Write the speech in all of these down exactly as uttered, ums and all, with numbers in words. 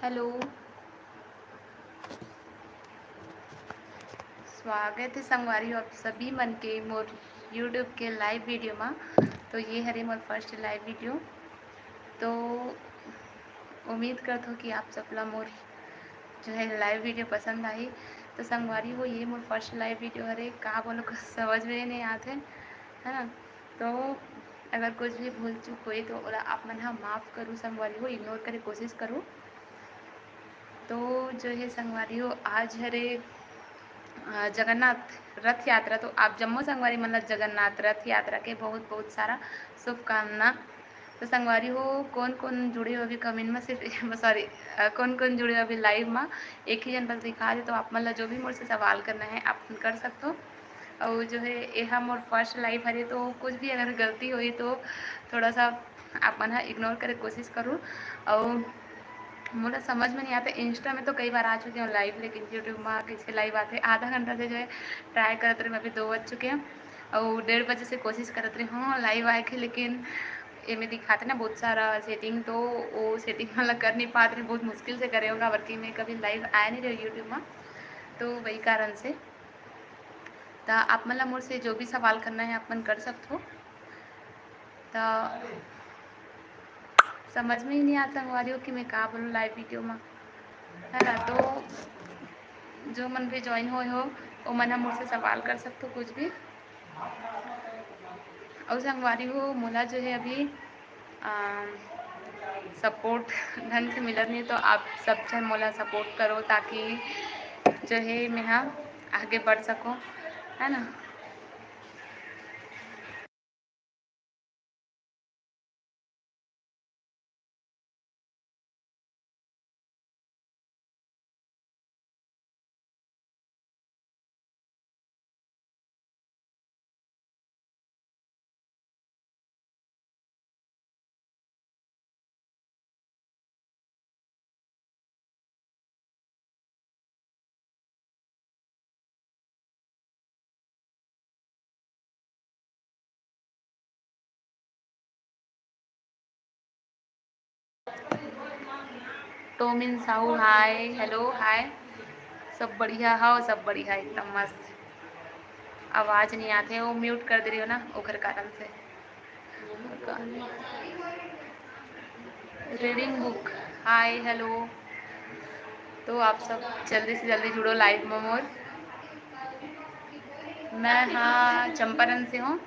Hello, स्वागत हे संगवारी हो आप सभी मन के मोर YouTube के लाइव वीडियो मा। तो ये हरे मोर फर्स्ट लाइव वीडियो। तो उम्मीद करत हो कि आप सब ला मोर जो है लाइव वीडियो पसंद आही। तो संगवारी हो, ये मोर फर्स्ट लाइव वीडियो हरे, का बोलो कुछ समझ में नहीं आते, है ना। तो अगर कुछ भी भूल चूक होई तो ओला आप मन ह माफ करू संगवारी हो, इग्नोर करे कोशिश करू। तो जो है संगवारी हो, आज हरे अ, जगन्नाथ रथ यात्रा, तो आप जम्मो संगवारी मन ला जगन्नाथ रथ यात्रा के बहुत बहुत सारा शुभकामना। तो संगवारी हो, कौन कौन जुड़े हो अभी कमेंट में, सिर्फ सॉरी, कौन कौन जुड़े हो अभी लाइव में, एक ही जन बस दिखा दे। तो आप मन ला जो भी मोर से सवाल करना है आप मन कर सकते हो। और जो है ये मोर फर्स्ट लाइव हरे, तो कुछ भी अगर गलती होई तो थोड़ा सा आप मन ह इग्नोर करे कोशिश करू। और मोला समझ में नहीं आता, इंस्टा में तो कई बार आ चुके हैं लाइव, लेकिन यूट्यूब में कैसे लाइव आते, आधा घंटा से जो है ट्राई करत रहे, मैं अभी दो बज चुके हैं और डेढ़ बजे से कोशिश करत रहे हूँ लाइव आए के, लेकिन ये में दिखाते ना बहुत सारा सेटिंग, तो वो सेटिंग वाला कर नहीं पाते रहे, बहुत मुश्किल से करे होगा, बल्कि मैं कभी लाइव आया नहीं रही यूट्यूब में, तो वही कारण से। तो आप मन ला मोर से जो भी सवाल करना है आप मन कर सकते हो। तो समझ में ही नहीं आता संगवारी हो कि मैं का बोलूँ लाइव वीडियो में, है ना। तो जो मन भी ज्वाइन होए हो वो मन ह मोर से सवाल कर सकते हो कुछ भी। और संगवारी हो, मोला जो है अभी सपोर्ट ढंग से मिलत नहीं, तो आप सब जन मोला सपोर्ट करो ताकि जो है मैं ह आगे बढ़ सकूँ, है ना। टोमिन साहू, हाय, हेलो, हाय। सब बढ़िया हव? सब बढ़िया, एकदम मस्त। आवाज नहीं आते, वो म्यूट कर दे रही हो ना, ओकर कारण से। रीडिंग बुक, हाय, हेलो। तो आप सब जल्दी से जल्दी जुड़ो लाइव में मोर। मैं हाँ चंपारण से हूँ,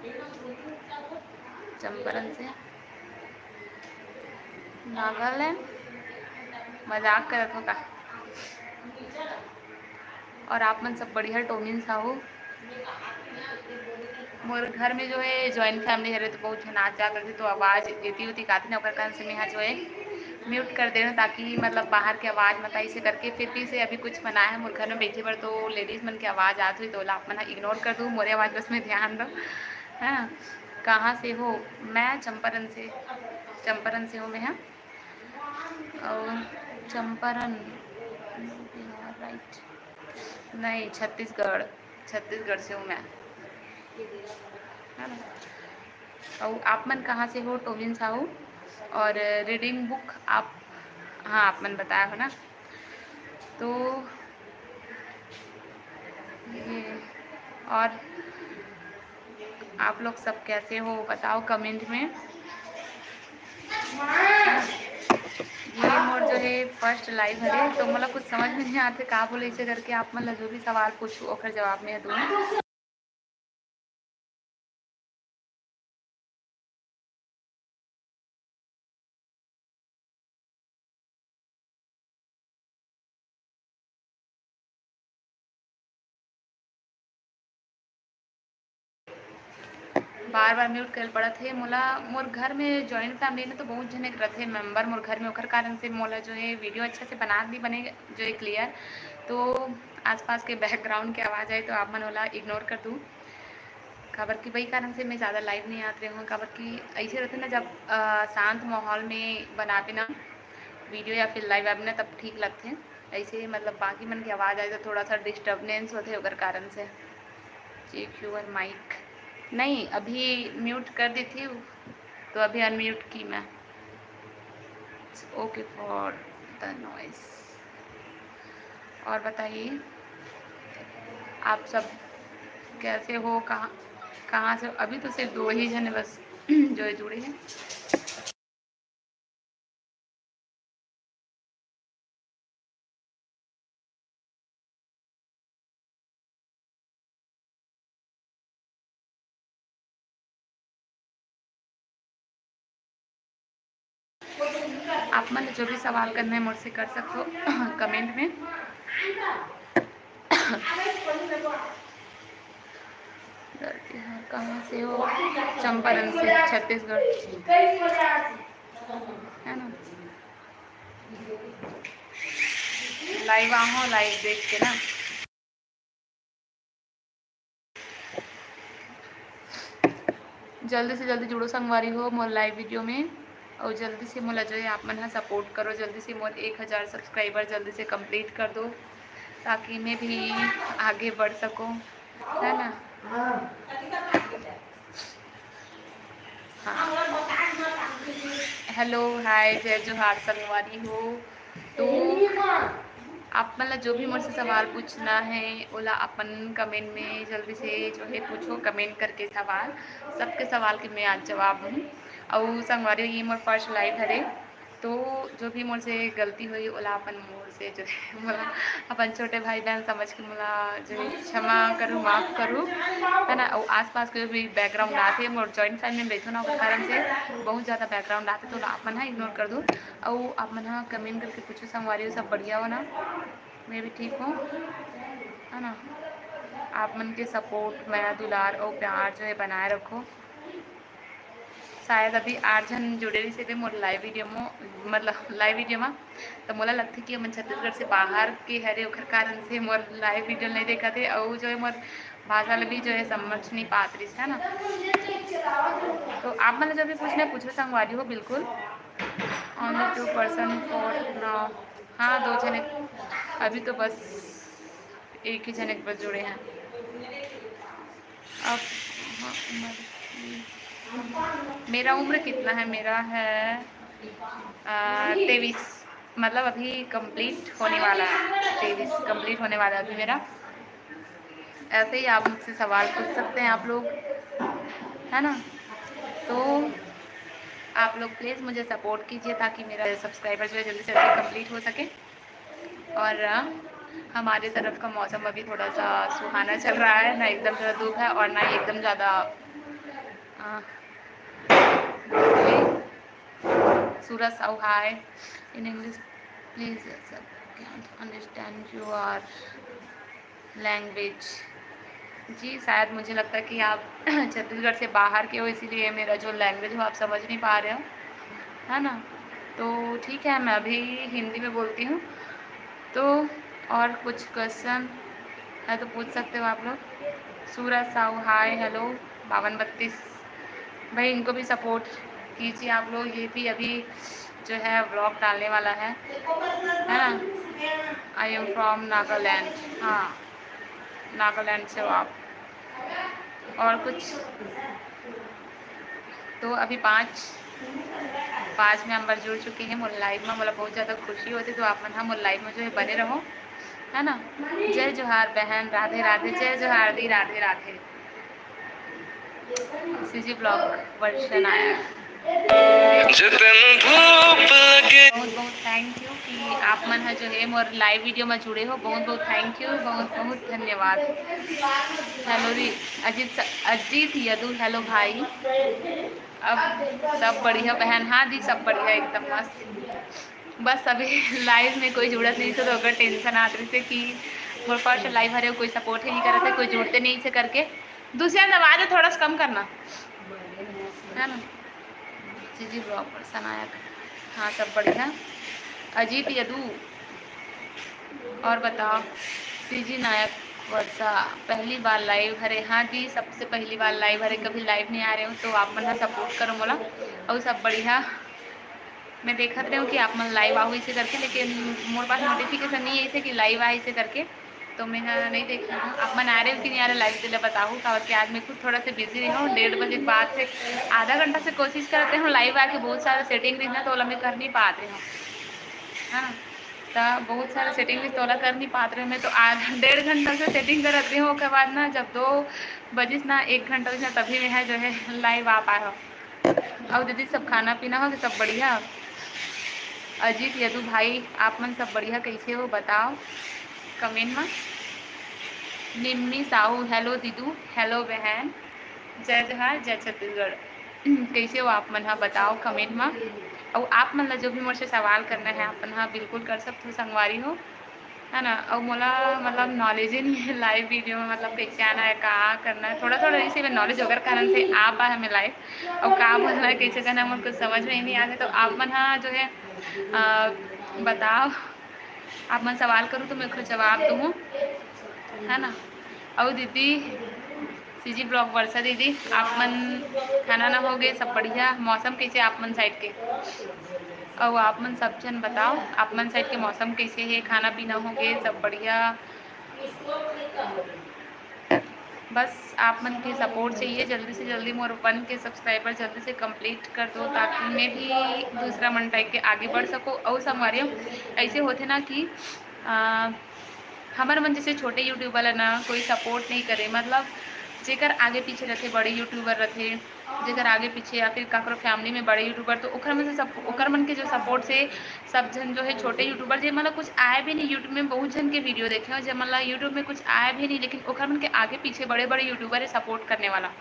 चंपारण से। नागालैंड? मजाक करत हो का? और आप मन सब बढ़िया टोमिन साहू। मोर घर में जो है ज्वाइंट फैमिली हरे, तो बहुत झन आ जा करथे, तो आवाज एती ओती काथे ना, ओकर कारण से मैं जो है म्यूट कर दे रहे हूँ, ताकि मतलब बाहर के आवाज मत आए, इसे करके। फिर भी से अभी कुछ मना है मोर घर में बैठे बर, तो लेडीज मन के आवाज आत हुई तो ओला आप मन इग्नोर कर दो, मोरे आवाज बस में ध्यान दो, है ना। कहाँ से हो? मैं चंपारण से, चंपारण से हूँ मैं, हाँ। और चंपारण, राइट, नहीं, छत्तीसगढ़, छत्तीसगढ़ से हूँ मैं, है ना। और आप मन कहाँ से हो, टोमिन साहू? और रीडिंग बुक आप, हाँ, आप मन बताया हो ना। तो ये, और आप लोग सब कैसे हो बताओ कमेंट में। ये मोर जो है फर्स्ट लाइव हरे, तो मोला कुछ समझ में नहीं आते का बोले, इसे करके आप मन ला जो भी सवाल पूछू ओकर जवाब मैं दूँ। बार बार म्यूट करे पड़त हे मोला। मोर घर में ज्वाइंट फैमिली में तो बहुत झने रथे मेंबर मोर घर में, ओकर कारण से मोला जो है वीडियो अच्छा से बना नहीं बने जो है क्लियर, तो आसपास के बैकग्राउंड के आवाज़ आए तो आप मन ओला इग्नोर कर दू। काबर कि वही कारण से मैं ज़्यादा लाइव नहीं आत रहे हूँ, काबर कि ऐसे रहते ना, जब अ, शांत माहौल में बनाबे ना वीडियो या फिर लाइव आबे ना, तब ठीक लगते। ऐसे मतलब बाकी मन की आवाज़ आए तो थोड़ा सा डिस्टर्बेंस होते, ओकर कारण से। Check your mic. नहीं, अभी म्यूट कर दी थी, तो अभी अनम्यूट की मैं। ओके फॉर नॉइस। और बताइए, आप सब कैसे हो, कहाँ, कहाँ से? अभी तो सिर्फ दो ही जने बस जो है जुड़े हैं। आप मन जो भी सवाल करना है, मुझसे कर सकते हो कमेंट में। कहाँ से हो? चंपारण से, छत्तीसगढ़, है ना? लाइव आहो, लाइव देख के ना। जल्दी से जल्दी जुड़ो संगवारी हो मोर लाइव वीडियो में, और जल्दी से मोला जो है आप मन ह सपोर्ट करो, जल्दी से मोर एक हज़ार सब्सक्राइबर जल्दी से कंप्लीट कर दो, ताकि मैं भी आगे बढ़ सकूँ, है ना? हाँ। हेलो, हाय, जय जोहार संगवारी हो। तो आप मन ला जो भी मोर से सवाल पूछना है, ओला अपन कमेंट में जल्दी से जो है पूछो, कमेंट करके सवाल, सबके सवाल के मैं आज जवाब दूँ। अउ संगवारी, ये मोर फर्स्ट लाइव हरे, तो जो भी मोर से गलती होही, ओला अपन मोर से जो है, मोला अपन छोटे भाई बहन समझ के मोला जो है क्षमा करू, माफ करू, है ना? अउ आसपास के जो भी बैकग्राउंड आथे, मोर जॉइंट फैमिली में रहिथो ना, ओकर कारण से बहुत ज़्यादा बैकग्राउंड आथे, तो ओला आप मन ह इग्नोर कर दो। अउ आप मन ह कमेंट करके पूछो संगवारी हो, सब बढ़िया हो ना? मैं भी ठीक हूँ, है ना? आप मन के सपोर्ट, मया, दुलार अउ प्यार जो है बनाए रखो। शायद अभी आठ झन जुड़े रहिस हे मोर लाइव वीडियो म, मतलब लाइव वीडियो म, तो मोला लगथे कि हमन छत्तीसगढ़ से बाहर के हरे, ओखर कारण से मोर लाइव वीडियो नहीं देखत हे, अउ जो है मोर भाषा ल भी जो है समझ नहीं पात रहिस, है ना? तो आप मन ला जो भी पूछना है, पूछो संगवारी हो, बिल्कुल। Only two person for now। हाँ, दो जने, अभी तो बस एक ही जने बस जुड़े हैं। अब हाँ, उम्र, मेरा उम्र कितना है? मेरा है, आ, तेईस, मतलब अभी कंप्लीट होने वाला है, तेईस कंप्लीट होने वाला है अभी मेरा। ऐसे ही आप मुझसे सवाल पूछ सकते हैं आप लोग, है ना? तो आप लोग प्लीज़ मुझे सपोर्ट कीजिए, ताकि मेरा सब्सक्राइबर जो है जल्दी से जल्दी कंप्लीट हो सके। और, अ, हमारे तरफ का मौसम अभी थोड़ा सा सुहाना चल रहा है, ना एकदम ज़्यादा धूप है और ना ही एकदम ज़्यादा, अ, सूरज Sahu, hi, in English, please, sir, can't understand your language। जी, शायद मुझे लगता है कि आप छत्तीसगढ़ से बाहर के हो, इसीलिए मेरा जो लैंग्वेज हो आप समझ नहीं पा रहे हो, है ना? तो ठीक है, मैं अभी हिंदी में बोलती हूँ। तो और कुछ क्वेश्चन है तो पूछ सकते हो आप लोग। सूरज साहू, hi, hello, बावन बत्तीस। भाई, इनको भी सपोर्ट कीजिए आप लोग, ये भी अभी जो है व्लॉग डालने वाला है, है ना? I am from Nagaland। हाँ, नागालैंड से हो आप। और कुछ? तो अभी पाँच, पाँच मेंबर जुड़ चुके हैं मोर लाइव में। मोला बहुत ज़्यादा खुशी होती, तो आप मन ह मोर लाइव में जो है बने रहो, है ना? जय जोहार बहन, राधे राधे, जय जोहार दी, राधे राधे। सीजी ब्लॉग वर्षा नायक। जितन धूप लगे। बहुत बहुत थैंक यू कि आप मन ह जो है मोर लाइव वीडियो में जुड़े हो, बहुत बहुत थैंक यू, बहुत बहुत धन्यवाद। हेलो री, अजीत स-, अजीत यदु, हेलो भाई। अब सब बढ़िया बहन? हाँ दी, सब बढ़िया, एकदम मस्त। बस अभी लाइव में कोई जुड़त नहीं, तो ओकर टेंशन आत रहिसे कि मोर फर्स्ट लाइव हरे, कोई सपोर्ट ही नहीं करत है, कोई जुड़ते नहीं से करके। दूसरा दबा दे, थोड़ा सा कम करना, है ना? सीजी ब्लॉग पर सनायक, हाँ, सब बढ़िया। अजीत यदु, और बताओ, सीजी नायक वर्षा, पहली बार लाइव हरे? हाँ दी, सबसे पहली बार लाइव हरे, कभी लाइव नहीं आ रहे हो, तो आप मन ह सपोर्ट करो मोला, और सब बढ़िया। मैं देखत रहे हूँ कि आप मन लाइव आओ इसे करके, लेकिन मोर पास नोटिफिकेशन नहीं है इसे कि लाइव आए इसे करके, तो मैं ह नहीं देखी हूँ। आप मन आ रहे हो कि नहीं आ रहे लाइव, तेला बताओ, काबर कि आज मैं खुद थोड़ा सा बिजी रही हूँ। डेढ़ बजे के बाद से आधा घंटा से कोशिश करते हूँ लाइव आके, बहुत सारा सेटिंग रही ना, तो ओला मैं कर नहीं पाते हूँ। है ना। त बहुत सारा setting भी तोला कर नहीं पात रहे, मैं तो आज डेढ़ घंटा से setting करत रही हूँ। ओकर बाद ना, जब दो बजिस ना, एक घंटा बजिस ना, तभी मैं है जो है live आ पाए हो। अउ दीदी, सब खाना पीना हो गया, सब बढ़िया? अजीत यदु भाई, आप मन सब बढ़िया, कैसे हो बताओ comment में। निम्मी साहू, hello दीदू, hello बहन, जय जोहार, जय छत्तीसगढ़। कैसे हो आप मन ह, बताओ comment में। अउ आप मन ला जो भी मोर से सवाल करना है, आप मन ह बिल्कुल कर सकते हो संगवारी हो, है ना। अउ मोला मतलब knowledge ही नहीं है live video में, मतलब कैसे आना है, का करना है, थोड़ा थोड़ा इसी में knowledge वगैरह कारण से आ पाए हमें live। अउ का बोलना है, कैसे करना है, मोर कुछ समझ में ही नहीं आते। तो आप मन ह जो है अ, बताओ, आप मन सवाल करूँ तो मैं ओकर जवाब दूँ, है ना। अउ दीदी, सीजी vlog वर्षा दीदी, आप मन खाना ना हो गए, सब बढ़िया? मौसम कैसे आप मन side के? अउ आप मन सब झन बताओ, आप मन side के मौसम कैसे है, खाना पीना हो गए, सब बढ़िया? बस आप मन के support चाहिए, जल्दी से जल्दी मोर one K subscriber जल्दी से complete कर दो, ताकि मैं भी दूसरा मन type के आगे बढ़ सकूँ। अउ संगवारी हो, ऐसे होथे ना कि अ, हमर मन जैसे छोटे YouTuber ला ना कोई support नहीं करे, मतलब जेकर आगे पीछे रहथे, बड़े YouTuber रहथे, जेकर आगे पीछे या फिर काकरो family में बड़े YouTuber, तो ओकर मन से सप-, ओकर मन के जो support से सब झन जो है छोटे YouTuber, जे मतलब कुछ आए भी नहीं YouTube में, बहुत झन के video देखे हो, जे मतलब YouTube में कुछ आए भी नहीं, लेकिन ओकर मन के आगे पीछे बड़े बड़े YouTuber है support करने वाला,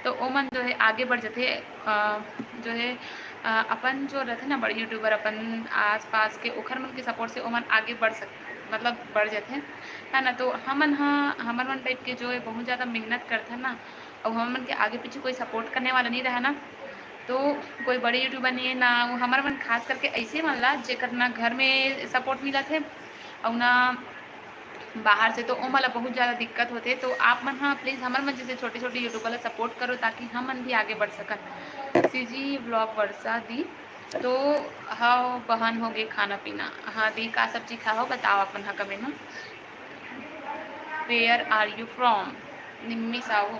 तो ओ मन जो है आगे बढ़ जाथे। अ, जो है अ, अपन जो रहथे ना बड़े YouTuber अपन आसपास के, ओखर मन के support से ओमन आगे बढ़ सक-, मतलब बढ़ जाथे, है ना। तो हमन ह, हमर मन type के जो है बहुत ज़्यादा मेहनत करथन ना, अउ हमर मन के आगे पीछे कोई support करने वाला नहीं रहे ना, तो कोई बड़े YouTuber नहीं है ना, वो हमर मन खास करके ऐसे मन ला जेकर ना घर में support मिलत है अउ ना बाहर से, तो ओमन ला बहुत ज़्यादा दिक्कत होथे। तो आप मन ह please हमर मन जैसे छोटे छोटे YouTuber ला support करो, ताकि हमन भी आगे बढ़ सकन। सीजी vlog वर्षा दी, तो हव बहन, हो गए खाना पीना? हाँ दी, का सब्जी खाहो बताओ अपन ह comment में। Where are you from? निम्मी साहू।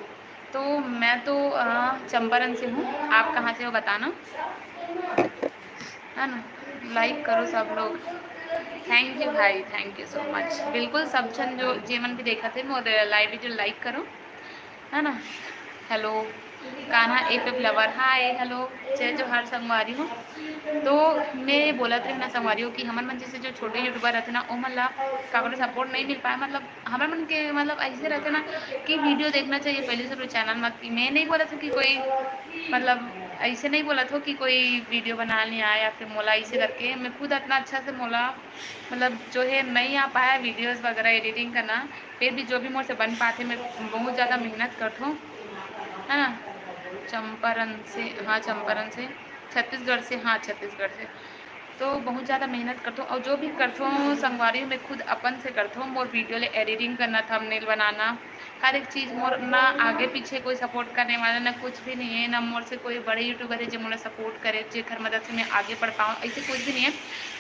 तो मैं तो अ, चंपारण से हूँ, आप कहाँ से हो बताना, है ना। Like करो सब लोग। Thank you भाई, thank you so much। बिल्कुल सब झन जो जेमन भी देखत हे मोर live video like करो, है ना। Hello Kanha FF lover, hi, hello, जय जोहार संगवारी हो। तो मैं बोलत रहे ना संगवारी हो कि हमन मन जैसे जो छोटे YouTuber रहथे ना, ओमन ला काकरो support नहीं मिल पाए, मतलब हमर मन के मतलब ऐसे रहथे ना कि video देखना चाहिए पहले से channel में। कि मैं नहीं बोलत हूँ कि कोई मतलब ऐसे नहीं बोलत हो कि कोई video बना नहीं आए या फिर मोला ऐसे करके, मैं खुद इतना अच्छा से मोला मतलब जो है नहीं आ पाया videos वगैरह editing करना, फिर भी जो भी मोर से बन पाथे मैं बहुत ज़्यादा मेहनत करथों, है ना। चंपारण से, हाँ चंपारण से, छत्तीसगढ़ से, हाँ छत्तीसगढ़ से। तो बहुत ज़्यादा मेहनत करथों अउ जो भी करथों संगवारी, मैं खुद अपन से करथों। मोर video ले editing करना, thumbnail बनाना, हर एक चीज़ मोर ना आगे पीछे कोई support करने वाला ना कुछ भी नहीं है, ना मोर से कोई बड़े YouTuber है जो मोला support करे, जेकर मदद से मैं आगे बढ़ पाऊँ, ऐसे कुछ भी नहीं है।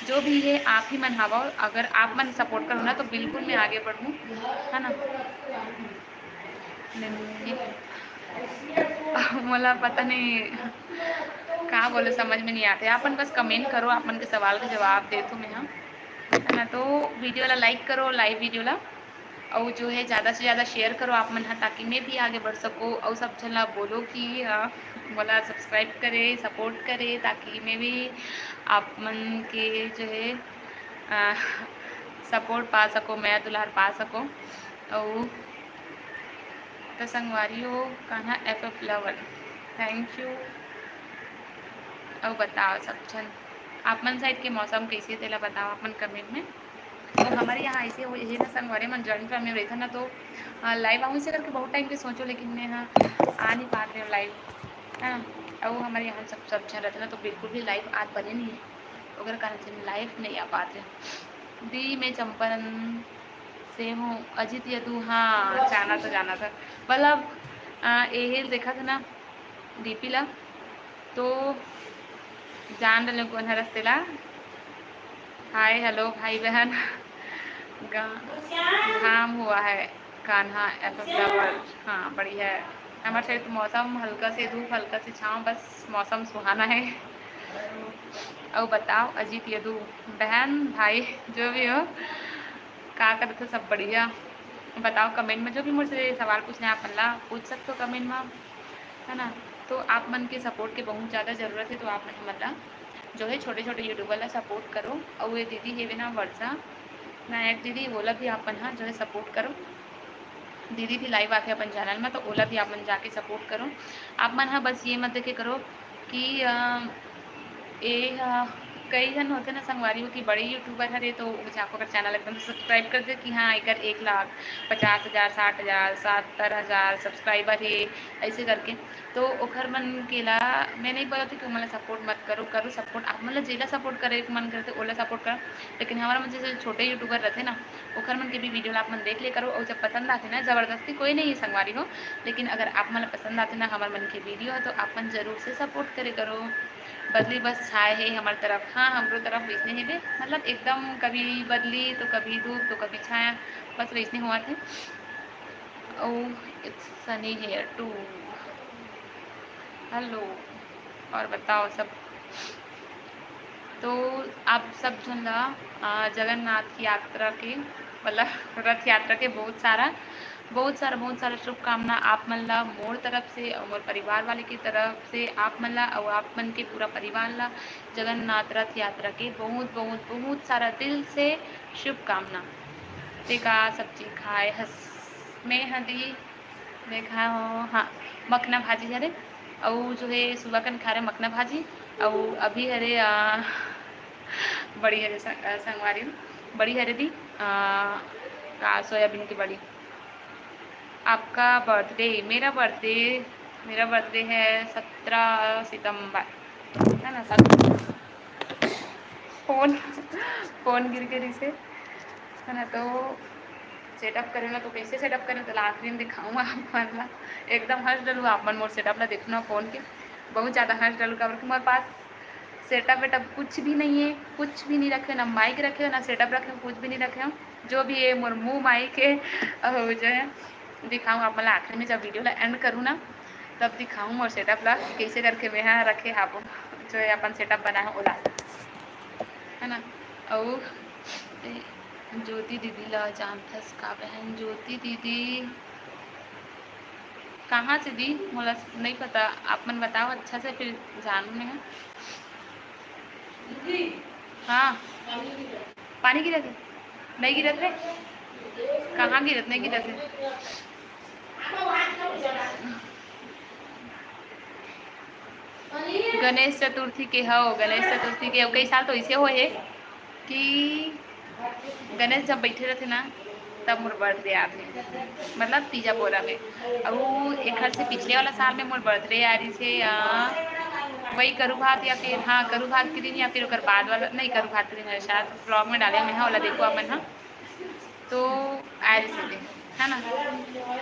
जो भी है आप ही मन हवव, अगर आप मन support करो ना तो बिल्कुल मैं आगे बढ़ूँ, है ना। मोला पता नहीं का बोले, समझ में नहीं आते। आप मन बस comment करो, आप मन के सवाल के जवाब देथों मैं, हाँ, है ना। तो video ला like करो, live video ला, और जो है ज़्यादा से ज़्यादा share करो आप मन ह, ताकि मैं भी आगे बढ़ सकूँ। और सब झन ला बोलो कि अ, मोला subscribe करे, support करे, ताकि मैं भी आप मन के जो है अ, support पा सकूँ, मया दुलार पा सकूँ। और तो संगवारी हो, Kanha FF lover, thank you। और बताओ सब झन, आप मन side के मौसम कैसे, तेला बताओ आप मन comment में। तो हमारे यहाँ ऐसे हो, ये ना संगवारी मन joint family में रहता ना, तो अ, live आऊँ इसे करके बहुत time के सोचो, लेकिन मैं हाँ आ नहीं पात रहे हूँ live, है ना। और हमारे यहाँ सब सब झन रहते ना, तो बिल्कुल भी live आज बने नहीं है, ओकर कारण से मैं live नहीं आ पात रहे। दी मैं चंपारण से हूँ, अजीत यदु, हाँ जाना था, जाना था, मतलब अ, ये देखा था ना DP ला, तो जान रहे कोन हरस तेला। Hi hello भाई बहन। गा-, घाम हुआ है कान्हा FF lover। हाँ बढ़िया है हमारे side तो मौसम, हल्का से धूप हल्का से छाँव, बस मौसम सुहाना है। अउ बताओ अजीत यदु, बहन, भाई, जो भी हो, का करत हो, सब बढ़िया? बताओ comment में, जो भी मोर से सवाल पूछना है आप मन ला पूछ सकते हो comment में, है ना? तो आप मन के support के बहुत ज़्यादा ज़रूरत है, तो आप मन हमन ला जो है छोटे-छोटे YouTuber ला support करो। अउ ये दीदी हेवे ना वर्षा नायक दीदी, वोला भी आप मन हा जो है support करो। दीदी भी live आके अपन channel में, तो ओला भी आप मन जाके support करो। आप मन हा बस ये मत देखे करो कि, अ, ए ह, कई झन होथे ना संगवारी हो कि बड़े YouTuber हरे, तो जाको अगर channel एकदम से subscribe कर दे कि हाँ, एकर एक लाख पचास हजार, साठ हजार, सत्तर हजार subscriber हे, ऐसे करके। तो ओखर मन के ला मैं नहीं बोलत कि ओमन ला support मत करो, करो support, आप मन ला जेला support करे के मन करथे, ओला support करो। लेकिन हमारा मन जैसे छोटे YouTuber रहथे ना, ओखर मन के भी video ला आप मन देख ले करो, और जब पसंद आथे ना, जबरदस्ती कोई नहीं है संगवारी हो, लेकिन अगर आप मन ला पसंद आथे ना हमार मन के video ह, तो आप मन जरूर से support करे करो। बदली बस छाए हे हमर तरफ, हाँ, हमरो तरफ वैसने हे बे, मतलब एकदम कभी बदली तो कभी धूप तो कभी छाया, बस वैसने हुआ थे। Oh, it's sunny here too। Hello, और बताओ सब। तो आप सब झन ला, अ, जगन्नाथ यात्रा के, मतलब रथ यात्रा के बहुत सारा, बहुत सारा, बहुत सारा शुभकामना आप मन ला मोर तरफ से और मोर परिवार वाले की तरफ से आप मन ला और आप मन के पूरा परिवार ला जगन्नाथ रथ यात्रा के बहुत, बहुत, बहुत सारा दिल से शुभकामना। ते का सब्जी खाए हस? मैं हदी, मैं खाए हो, हाँ, मखना भाजी हरे, अउ जो है सुबह कन खा रहे मखना भाजी, अउ अभी हरे, आ, बड़ी हरे स-, आ, संगवारी, बड़ी हरे दी, आ, का सोयाबीन की बड़ी। आपका birthday, मेरा birthday, मेरा birthday है सत्रह सितंबर, है ना? सत्रह। फोन, फोन गिर के रिसे, है ना? तो setup करे ना, तो कैसे setup करे, तो आखिरी में दिखाऊँ आप मन ला। एकदम हंस डलू आप मन मोर setup ला देखना फोन के, बहुत ज़्यादा हंस डलू, काबर कि मोर पास setup वेटअप कुछ भी नहीं है, कुछ भी नहीं रखे, ना mic रखे हो, ना setup रखे हो, कुछ भी नहीं रखे हो। जो भी है मोर मुंह mic है, और जो है दिखाऊँ आप मन ला आखिरी में, जब video ला end करूँ ना, तब दिखाऊँ मोर setup ला कैसे करके मैं हा रखे हाबो, जो है अपन setup बना है ओला, है ना। और ज्योति दीदी ला जानथस का बहन? ज्योति दीदी कहाँ से दी, मोला नहीं पता, आप मन बताओ अच्छा से, फिर जानू मैं। हाँ, पानी गिरत हे? नहीं गिरत हे? कहाँ गिरत? नहीं गिरत हे। गणेश चतुर्थी के हव, गणेश चतुर्थी के। अब कई साल तो ऐसे होए हे कि गणेश जब बैठे रहते ना, तब मोर birthday आथे, मतलब तीजा पोरा में। अब वो एखर से पिछले वाला साल में मोर birthday आ रही थे, आ, वही करू भात या फिर, हाँ, करू भात के दिन या फिर ओकर बाद वाला, नहीं, करू भात के दिन है शायद, vlog में डाले मैं, हाँ, वाला देखो अपन, हाँ। तो आए रही सीधे, है ना,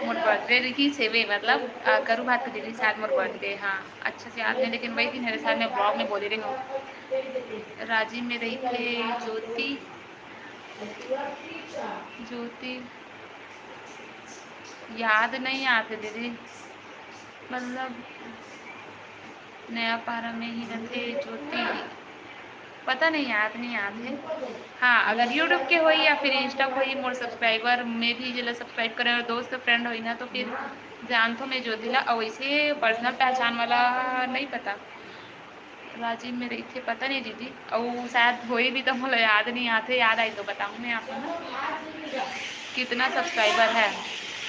मोर birthday रही सेवे, मतलब, आ, करू भात के दिन शायद मोर birthday, हाँ, अच्छा से याद नहीं, लेकिन वही दिन हरे साल में vlog में बोले रही हूँ। राजी में रही थे ज्योति, ज्योति याद नहीं आते दीदी, मतलब नया पारा में ही रहते ज्योति, पता नहीं, याद नहीं आते। हाँ, अगर YouTube के होई या फिर Insta के होई, मोर subscriber में भी जेला subscribe करे और दोस्त friend होई ना, तो फिर जानथो मैं ज्योति ला। और वैसे personal पहचान वाला नहीं पता। राजिम में रहिथे, पता नहीं दीदी, अउ शायद होई भी तो मोला याद नहीं आथे, याद आई तो बताऊँ मैं आप मन। कितना subscriber है?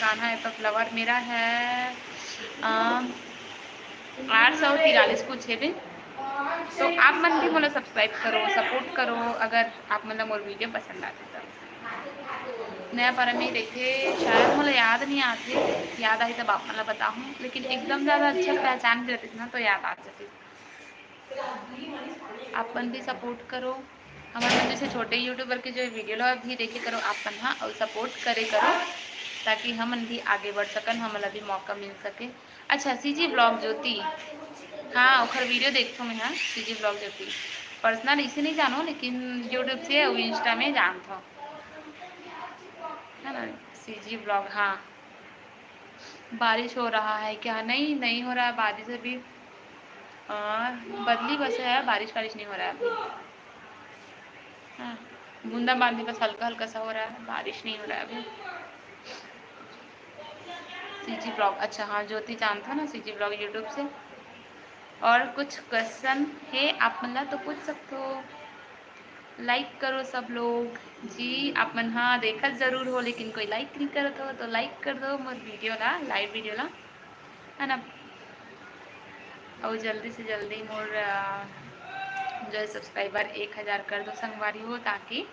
कान्हा app lover मेरा है, अ, आठ सौ तिरालीस कुछ है भी। तो आप मन भी मोला subscribe करो, support करो, अगर आप मन ला मोर video पसंद आथे तो। नया पारा में रहिथे, शायद मोला याद नहीं आथे, याद आही तब आप मन ला बताहूँ, लेकिन एकदम ज़्यादा अच्छा से पहचान के रहते ना तो याद आ जाते। आप मन भी support करो, हमर मन जैसे छोटे YouTuber के जो video ला भी देखे करो आप मन हा, और support करे करो, ताकि हमन भी आगे बढ़ सकन, हमन ला भी मौका मिल सके। अच्छा, CG vlog ज्योति, हाँ, ओखर video देखथो मैं, हाँ, CG vlog ज्योति। Personal इसे नहीं जानो, लेकिन YouTube से और Insta में जानथो, है ना, CG vlog, हाँ। बारिश हो रहा है क्या? नहीं, नहीं हो रहा है बारिश अभी। अ, बदली बस है, बारिश वारिश नहीं हो रहा है अभी। हाँ, बूंदाबांदी बस हल्का हल्का सा हो रहा है, बारिश नहीं हो रहा है अभी। सीजी ब्लॉग, अच्छा हाँ, ज्योति जानत हो ना सीजी ब्लॉग YouTube से। और कुछ क्वेश्चन है आप मन ला तो पूछ सकते हो। लाइक करो सब लोग जी। आप मन हाँ देखत जरूर हो, लेकिन कोई लाइक नहीं करत हो, तो लाइक कर दो मोर वीडियो ला, लाइव वीडियो ला, है ना। और जल्दी से जल्दी मोर, अ, जो है सब्सक्राइबर एक हज़ार कर दो संगवारी हो, ताकि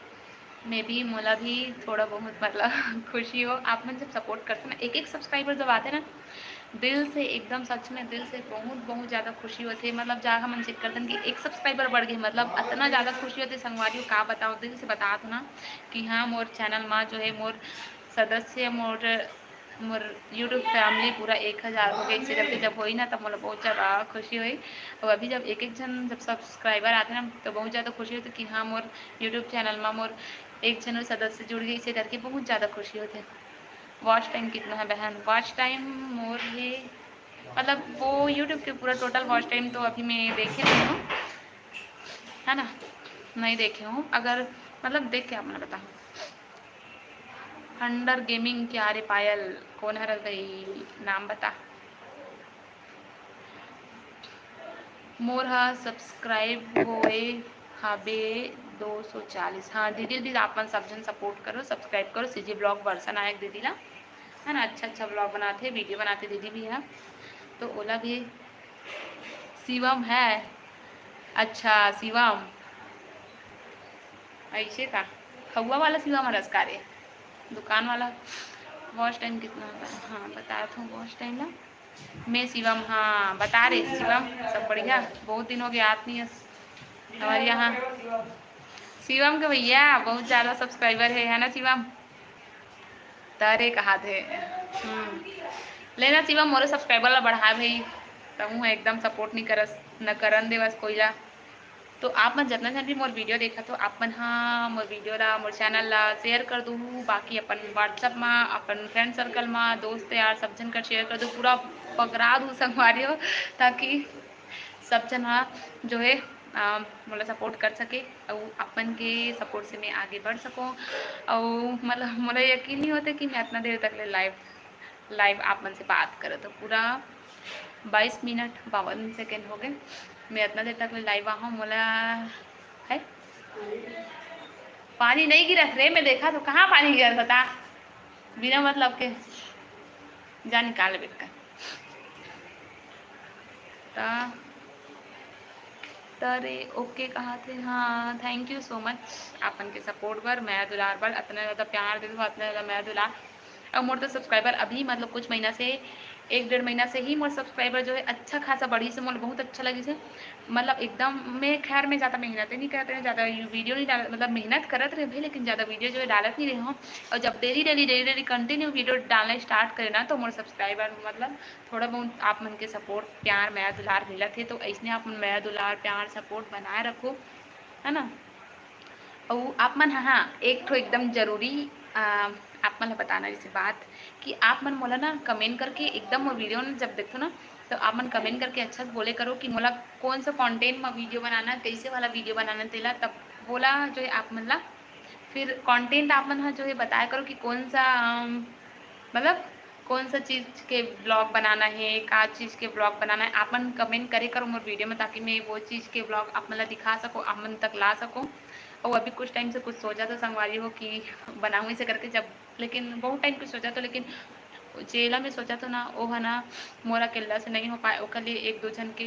मैं भी, मोला भी थोड़ा बहुत मतलब खुशी हो। आप मन जब सपोर्ट करते ना, एक एक सब्सक्राइबर जब आते ना, दिल से एकदम सच में दिल से बहुत बहुत ज़्यादा खुशी होते। मतलब जहाँ मन चेक करते कि एक सब्सक्राइबर बढ़ गए, मतलब इतना ज़्यादा खुशी होते संगवारी हो, का बताओ, दिल से बता दो ना कि हाँ मोर चैनल में जो है मोर सदस्य मोर मोर YouTube फैमिली पूरा एक हज़ार हो गई। इसे करके जब होई ना तब मोला बहुत ज़्यादा खुशी होई। और अभी जब एक एक जन जब सब्सक्राइबर आते ना तो बहुत ज़्यादा खुशी होती कि हाँ मोर YouTube चैनल में मोर एक जन सदस्य जुड़ गई, इसे करके बहुत ज़्यादा खुशी होते। वॉच टाइम कितना है बहन? वॉच टाइम मोर ये मतलब वो YouTube के पूरा टोटल वॉच टाइम तो अभी मैं देखे नहीं हूँ, है ना, नहीं देखे हूँ। अगर मतलब देख के आप मन बताओ। अंडर गेमिंग क्या रे पायल, कौन हर भाई नाम बता। मोर हा सब्सक्राइब होए हाबे दो सौ चालीस। हाँ दीदी, दीदी आप मन सब जन सपोर्ट करो, सब्सक्राइब करो। सीजी ब्लॉग वर्सन आए दीदी ला, है ना, अच्छा अच्छा ब्लॉग बनाते, वीडियो बनाते दीदी भी है, तो ओला भी शिवम है। अच्छा शिवम, ऐसे का खउआ वाला शिवम हरस का रे, दुकान वाला। वॉच टाइम कितना होता है? हाँ बता दो वॉच टाइम ना। मैं शिवम, हाँ बता रहे शिवम, सब बढ़िया। बहुत दिन हो गए आप नहीं हमारे यहाँ। शिवम के भैया बहुत ज़्यादा सब्सक्राइबर है, है ना शिवम? तारे कहा थे। हम्म। लेना शिवम, मोरो सब्सक्राइबर ला बढ़ा भाई। तहूँ एकदम सपोर्ट नहीं करस, न करन देवस कोई ला। तो आप मन जितना जन भी मोर वीडियो देखा, तो आप मन हाँ मोर वीडियो ला, मोर चैनल ला शेयर कर दू। बाकी अपन WhatsApp मा, अपन फ्रेंड सर्कल मा, दोस्त यार सब जन कर शेयर कर दू। पूरा पकड़ा दू संगवारी हो, ताकि सब जन हा जो है, अ, मोला सपोर्ट कर सके, अउ अपन के सपोर्ट से मैं आगे बढ़ सकूँ। अउ मतलब मोला यकीन नहीं होते कि मैं इतना देर तक ले लाइव लाइव आप मन से बात करत हो। पूरा बाईस मिनट बावन सेकंड हो गए, मैं इतना देर तक ले लाइव आहा हूँ। मोला है पानी नहीं गिरत रे, मैं देखा तो कहाँ पानी गिरत बता, बिना मतलब के जा निकाल बेटा। ता तरे ओके कहा थे। हाँ, thank you so much आपन के सपोर्ट बर, मया दुलार बर, अतना ज़्यादा प्यार दे दो, अतना ज़्यादा मया दुलार। और मोर तो सब्सक्राइबर अभी मतलब कुछ महीना से, एक डेढ़ महीना से ही मोर सब्सक्राइबर जो है अच्छा खासा बढ़ी से, मोला बहुत अच्छा लगी से। मतलब एकदम मैं, खैर मैं ज़्यादा मेहनत नहीं करते हैं, ज़्यादा वीडियो नहीं डाल, मतलब मेहनत करत रहे भाई, लेकिन ज़्यादा वीडियो जो है डालत नहीं रहे हूँ। और जब daily daily daily daily continue video डालना स्टार्ट करे ना, तो मोर सब्सक्राइबर मतलब थोड़ा बहुत आप मन के सपोर्ट, प्यार, मया दुलार मिलत हे, तो ऐसने आप मन मया दुलार, प्यार, सपोर्ट बनाए रखो, है ना। अउ आप मन ह, हाँ, एक ठो एकदम जरूरी, अ, आप मन ल बताना जैसे बात कि आप मन मोला ना कमेंट करके एकदम मोर वीडियो न जब देखो ना, तो आप मन कमेंट करके अच्छा से बोले करो कि मोला कौन सा कंटेंट म वीडियो बनाना, कैसे वाला वीडियो बनाना, तेला तब बोला जो है आप मन ला। फिर कंटेंट आप मन ह जो है बताया करो कि कौन सा, अम, मतलब कौन सा चीज़ के ब्लॉग बनाना है, का चीज़ के ब्लॉग बनाना है, आप मन कमेंट करे करो मोर वीडियो में, ताकि मैं वो चीज़ के ब्लॉग आप मन ला दिखा सकूँ, आप मन तक ला सकूँ। और अभी कुछ टाइम से कुछ सोचा था संगवारी हो कि बनाऊँ इसे करके, जब, लेकिन बहुत टाइम कुछ सोचा था, लेकिन जेला मैं सोचा था ना, वो है ना, मोर अकेला से नहीं हो पाए, ओकर लिए एक दो जन के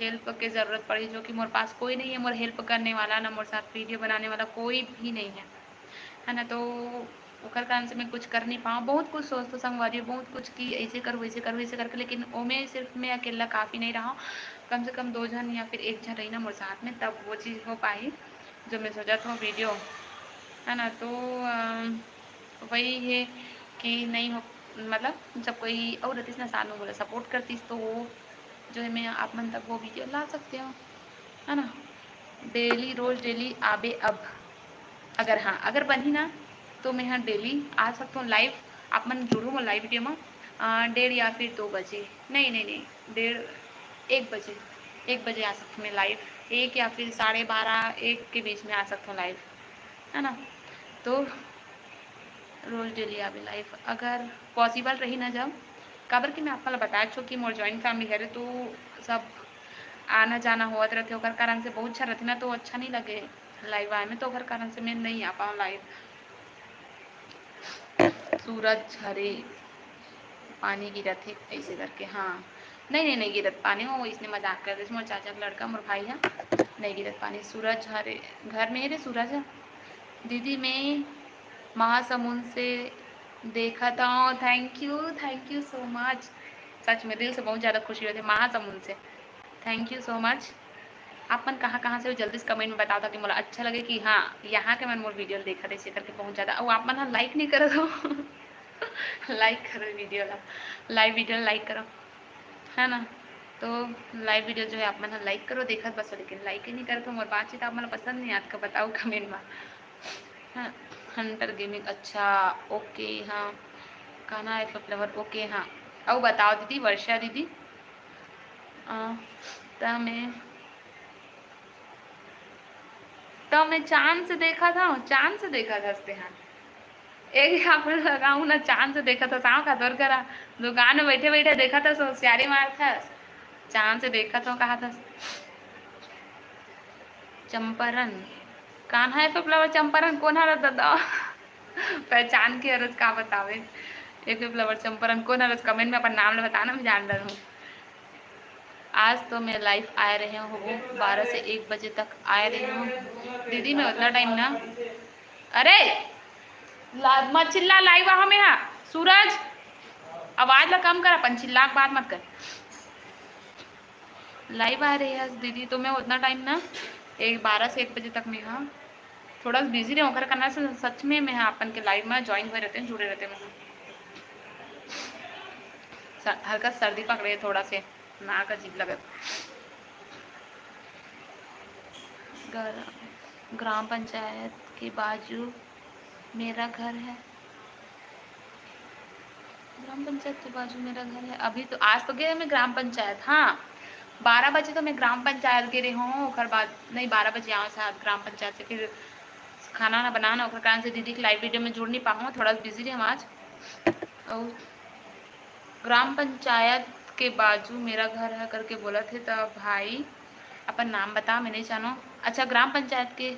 हेल्प के ज़रूरत पड़ी, जो कि मोर पास कोई नहीं है, मोर हेल्प करने वाला ना, मोर साथ वीडियो बनाने वाला कोई भी नहीं है, है ना। तो ओकर कारण से मैं कुछ कर नहीं पाऊँ। बहुत कुछ सोचतो संगवारी हो, बहुत कुछ कि ऐसे करूँ, वैसे करूँ, ऐसे करके, लेकिन ओमे सिर्फ मैं अकेला काफ़ी नहीं रहा। कम से कम दो जन या फिर एक जन रही ना मोर साथ में, तब वो चीज़ हो पाई जो मैं सोचा था वीडियो, है ना। तो अम, वही है कि नहीं हो, मतलब जब कोई और रहतीस ना साथ में, बोला सपोर्ट करतीस, तो वो जो है मैं आप मन तक वो वीडियो ला सकते हो, है ना। डेली, रोज डेली आबे अब, अगर, हाँ, अगर बनही ना, तो मैं हाँ डेली आ सकता हूँ लाइव। आप मन जुड़ू मोर लाइव वीडियो में, अ, डेढ़ या फिर दो बजे, नहीं, नहीं, नहीं, डेढ़, एक बजे, एक बजे आ सकथों मैं live, एक या फिर साढ़े बारह, एक के बीच में आ सकथों live, है ना। तो रोज daily आबे live, अगर possible रही ना जब, काबर कि मैं आप मन ला बताए हूँ कि मोर joint family हरे, तो सब आना जाना होवत रहिथे, ओकर कारण से बहुत झन रहिथे ना, तो अच्छा नहीं लगे live आए में, तो ओकर कारण से मैं नहीं आ पाऊँ live। सूरज हरे, पानी गिरत हे ऐसे करके। हाँ, नहीं, नहीं, नहीं गिरत पानी, वो इसने मजाक कर दिस, मोर चाचा के लड़का, मोर भाई है, नहीं गिरत पानी। सूरज हरे, घर में हे रे सूरज। दीदी, मैं महासमुंद से देखत हूँ। Thank you, thank you so much। सच में दिल से बहुत ज़्यादा खुशी होती है महासमुंद से। Thank you so much। आप मन कहाँ कहाँ से हो, जल्दी से comment में बताओ, ताकि मोला अच्छा लगे कि हाँ, यहाँ के मन मोर video ल देखत हे, ऐसे करके बहुत ज़्यादा। अउ आप मन ह like नहीं करत हो। Like करो video ला, live video ला like करो, है ना। तो live video जो है आप मन ह like करो, देखत बस हो, लेकिन like ही नहीं करत हो। मोर बातचीत आप मन ला पसंद नहीं आत का, बताओ comment में। हाँ, Hunter Gaming, अच्छा, OK, हाँ। Kanha F F Lover, OK, हाँ। अउ बताओ दीदी, वर्षा दीदी, अ, त मैं, त मैं चांद से देखत हूँ, चांद से देखत हस ते, हाँ। एक यहाँ पर लगाऊँ ना, चांद से देखत हस, आँव का तोर करा, दुकान में बैठे बैठे देखत हस, होशियारी मारत हस, चांद से देखत हूँ कहत हस। Champaran, Kanha F F Lover Champaran कोन हरस दादा? पहचान के हरस का बतावे। F F Lover चंपारण कोन हरस, comment में अपन नाम ला बताना, मैं जान डरहूँ। आज तो मैं live आए रहे हूँ, बारह से एक बजे तक आए रहे हूँ दीदी, मैं उतना time ना। अरे ला-, मत चिल्ला, live आ हमें हा। सूरज, आवाज ला कम कर, अपन चिल्ला के बात मत कर। Live आ रहे हस दीदी, तो मैं उतना time ना, एक, बारह से एक बजे तक मैं हा थोड़ा busy रहे हूँ, ओकर करना से सच में मैं हा अपन के live में join हुए रहते हैं, जुड़े रहते हैं मैं हा। स-, हल्का सर्दी पकड़े है थोड़ा से, नाक अजीब लगत। गर-, ग्राम पंचायत के बाजू मेरा घर है। ग्राम पंचायत के बाजू मेरा घर है। अभी तो, आज तो गए मैं ग्राम पंचायत, हाँ, बारह बजे तो मैं ग्राम पंचायत गे रहे हूँ, ओकर बाद, नहीं, बारह बजे आऊँ शायद ग्राम पंचायत से, फिर खाना वाना बनाना, ओकर कारण से दीदी के live video में जुड़ नहीं पाऊँ, थोड़ा busy रहे आज। और ग्राम पंचायत के बाजू मेरा घर है करके बोलत हे, त भाई अपन नाम बता, मैं नहीं जानो। अच्छा, ग्राम पंचायत के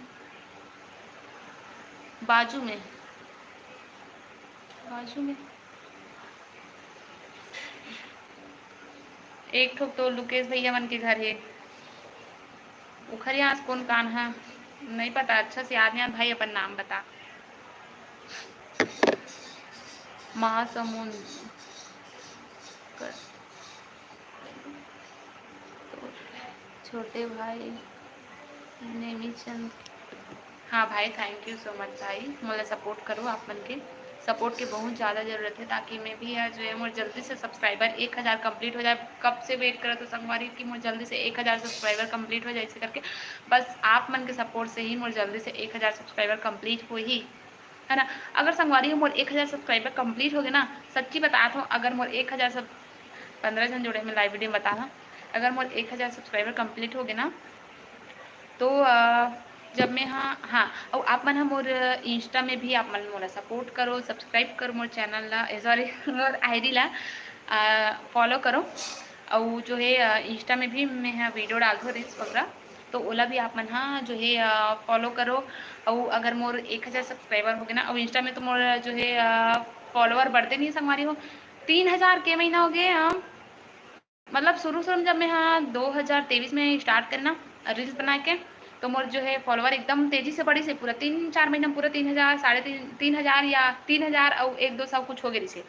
बाजू में, बाजू में एक ठो तो लुकेश भैया मन के घर हे, ओखर यहाँ कोन कान है, नहीं पता, अच्छा से याद नहीं आ, भाई अपन नाम बता। महासमुंद कर छोटे भाई नेमीचंद। हाँ भाई, thank you so much भाई, मोला support करो, आप मन के support के बहुत ज़्यादा ज़रूरत है, ताकि मैं भी, अ, जो है, मोर जल्दी से subscriber एक हज़ार complete हो जाए। कब से wait करत हो संगवारी कि मोर जल्दी से एक हज़ार subscriber complete हो जाए, ऐसे करके बस आप मन के support से ही मोर जल्दी से एक हज़ार subscriber complete होही, है ना। अगर संगवारी हो, मोर एक हज़ार subscriber complete हो गए ना, सच्ची बतात हूँ, अगर मोर एक हज़ार सब, पन्द्रह जन जुड़े मैं live video में बतात हूँ, अगर मोर एक हज़ार subscriber complete हो गए ना, तो, अ, जब मैं, हाँ, हाँ, अउ आप मन ह मोर Insta में भी आप मन मोला support करो, subscribe करो मोर channel ला, ए, sorry, मोर ID ला, अ, follow करो। अउ जो है, अ, Insta में भी मैं ह video डालथों reels वगैरह, तो ओला भी आप मन ह जो है, अ, follow करो। अउ अगर मोर एक हज़ार subscriber हो गए ना, अउ Insta में तो मोर जो है, अ, follower बढ़ते नहीं है संगवारी हो, तीन हज़ार के महीना हो गए, अ, मतलब शुरू, शुरू में जब मैं ह दो हज़ार तेईस में start करना reels बना के, तो मोर जो है follower एकदम तेजी से बढ़िस हे, पूरा तीन चार महीना में पूरा तीन हज़ार, साढ़े तीन, तीन हज़ार या तीन हज़ार अउ एक दो सौ कुछ हो गए रिहिस हे।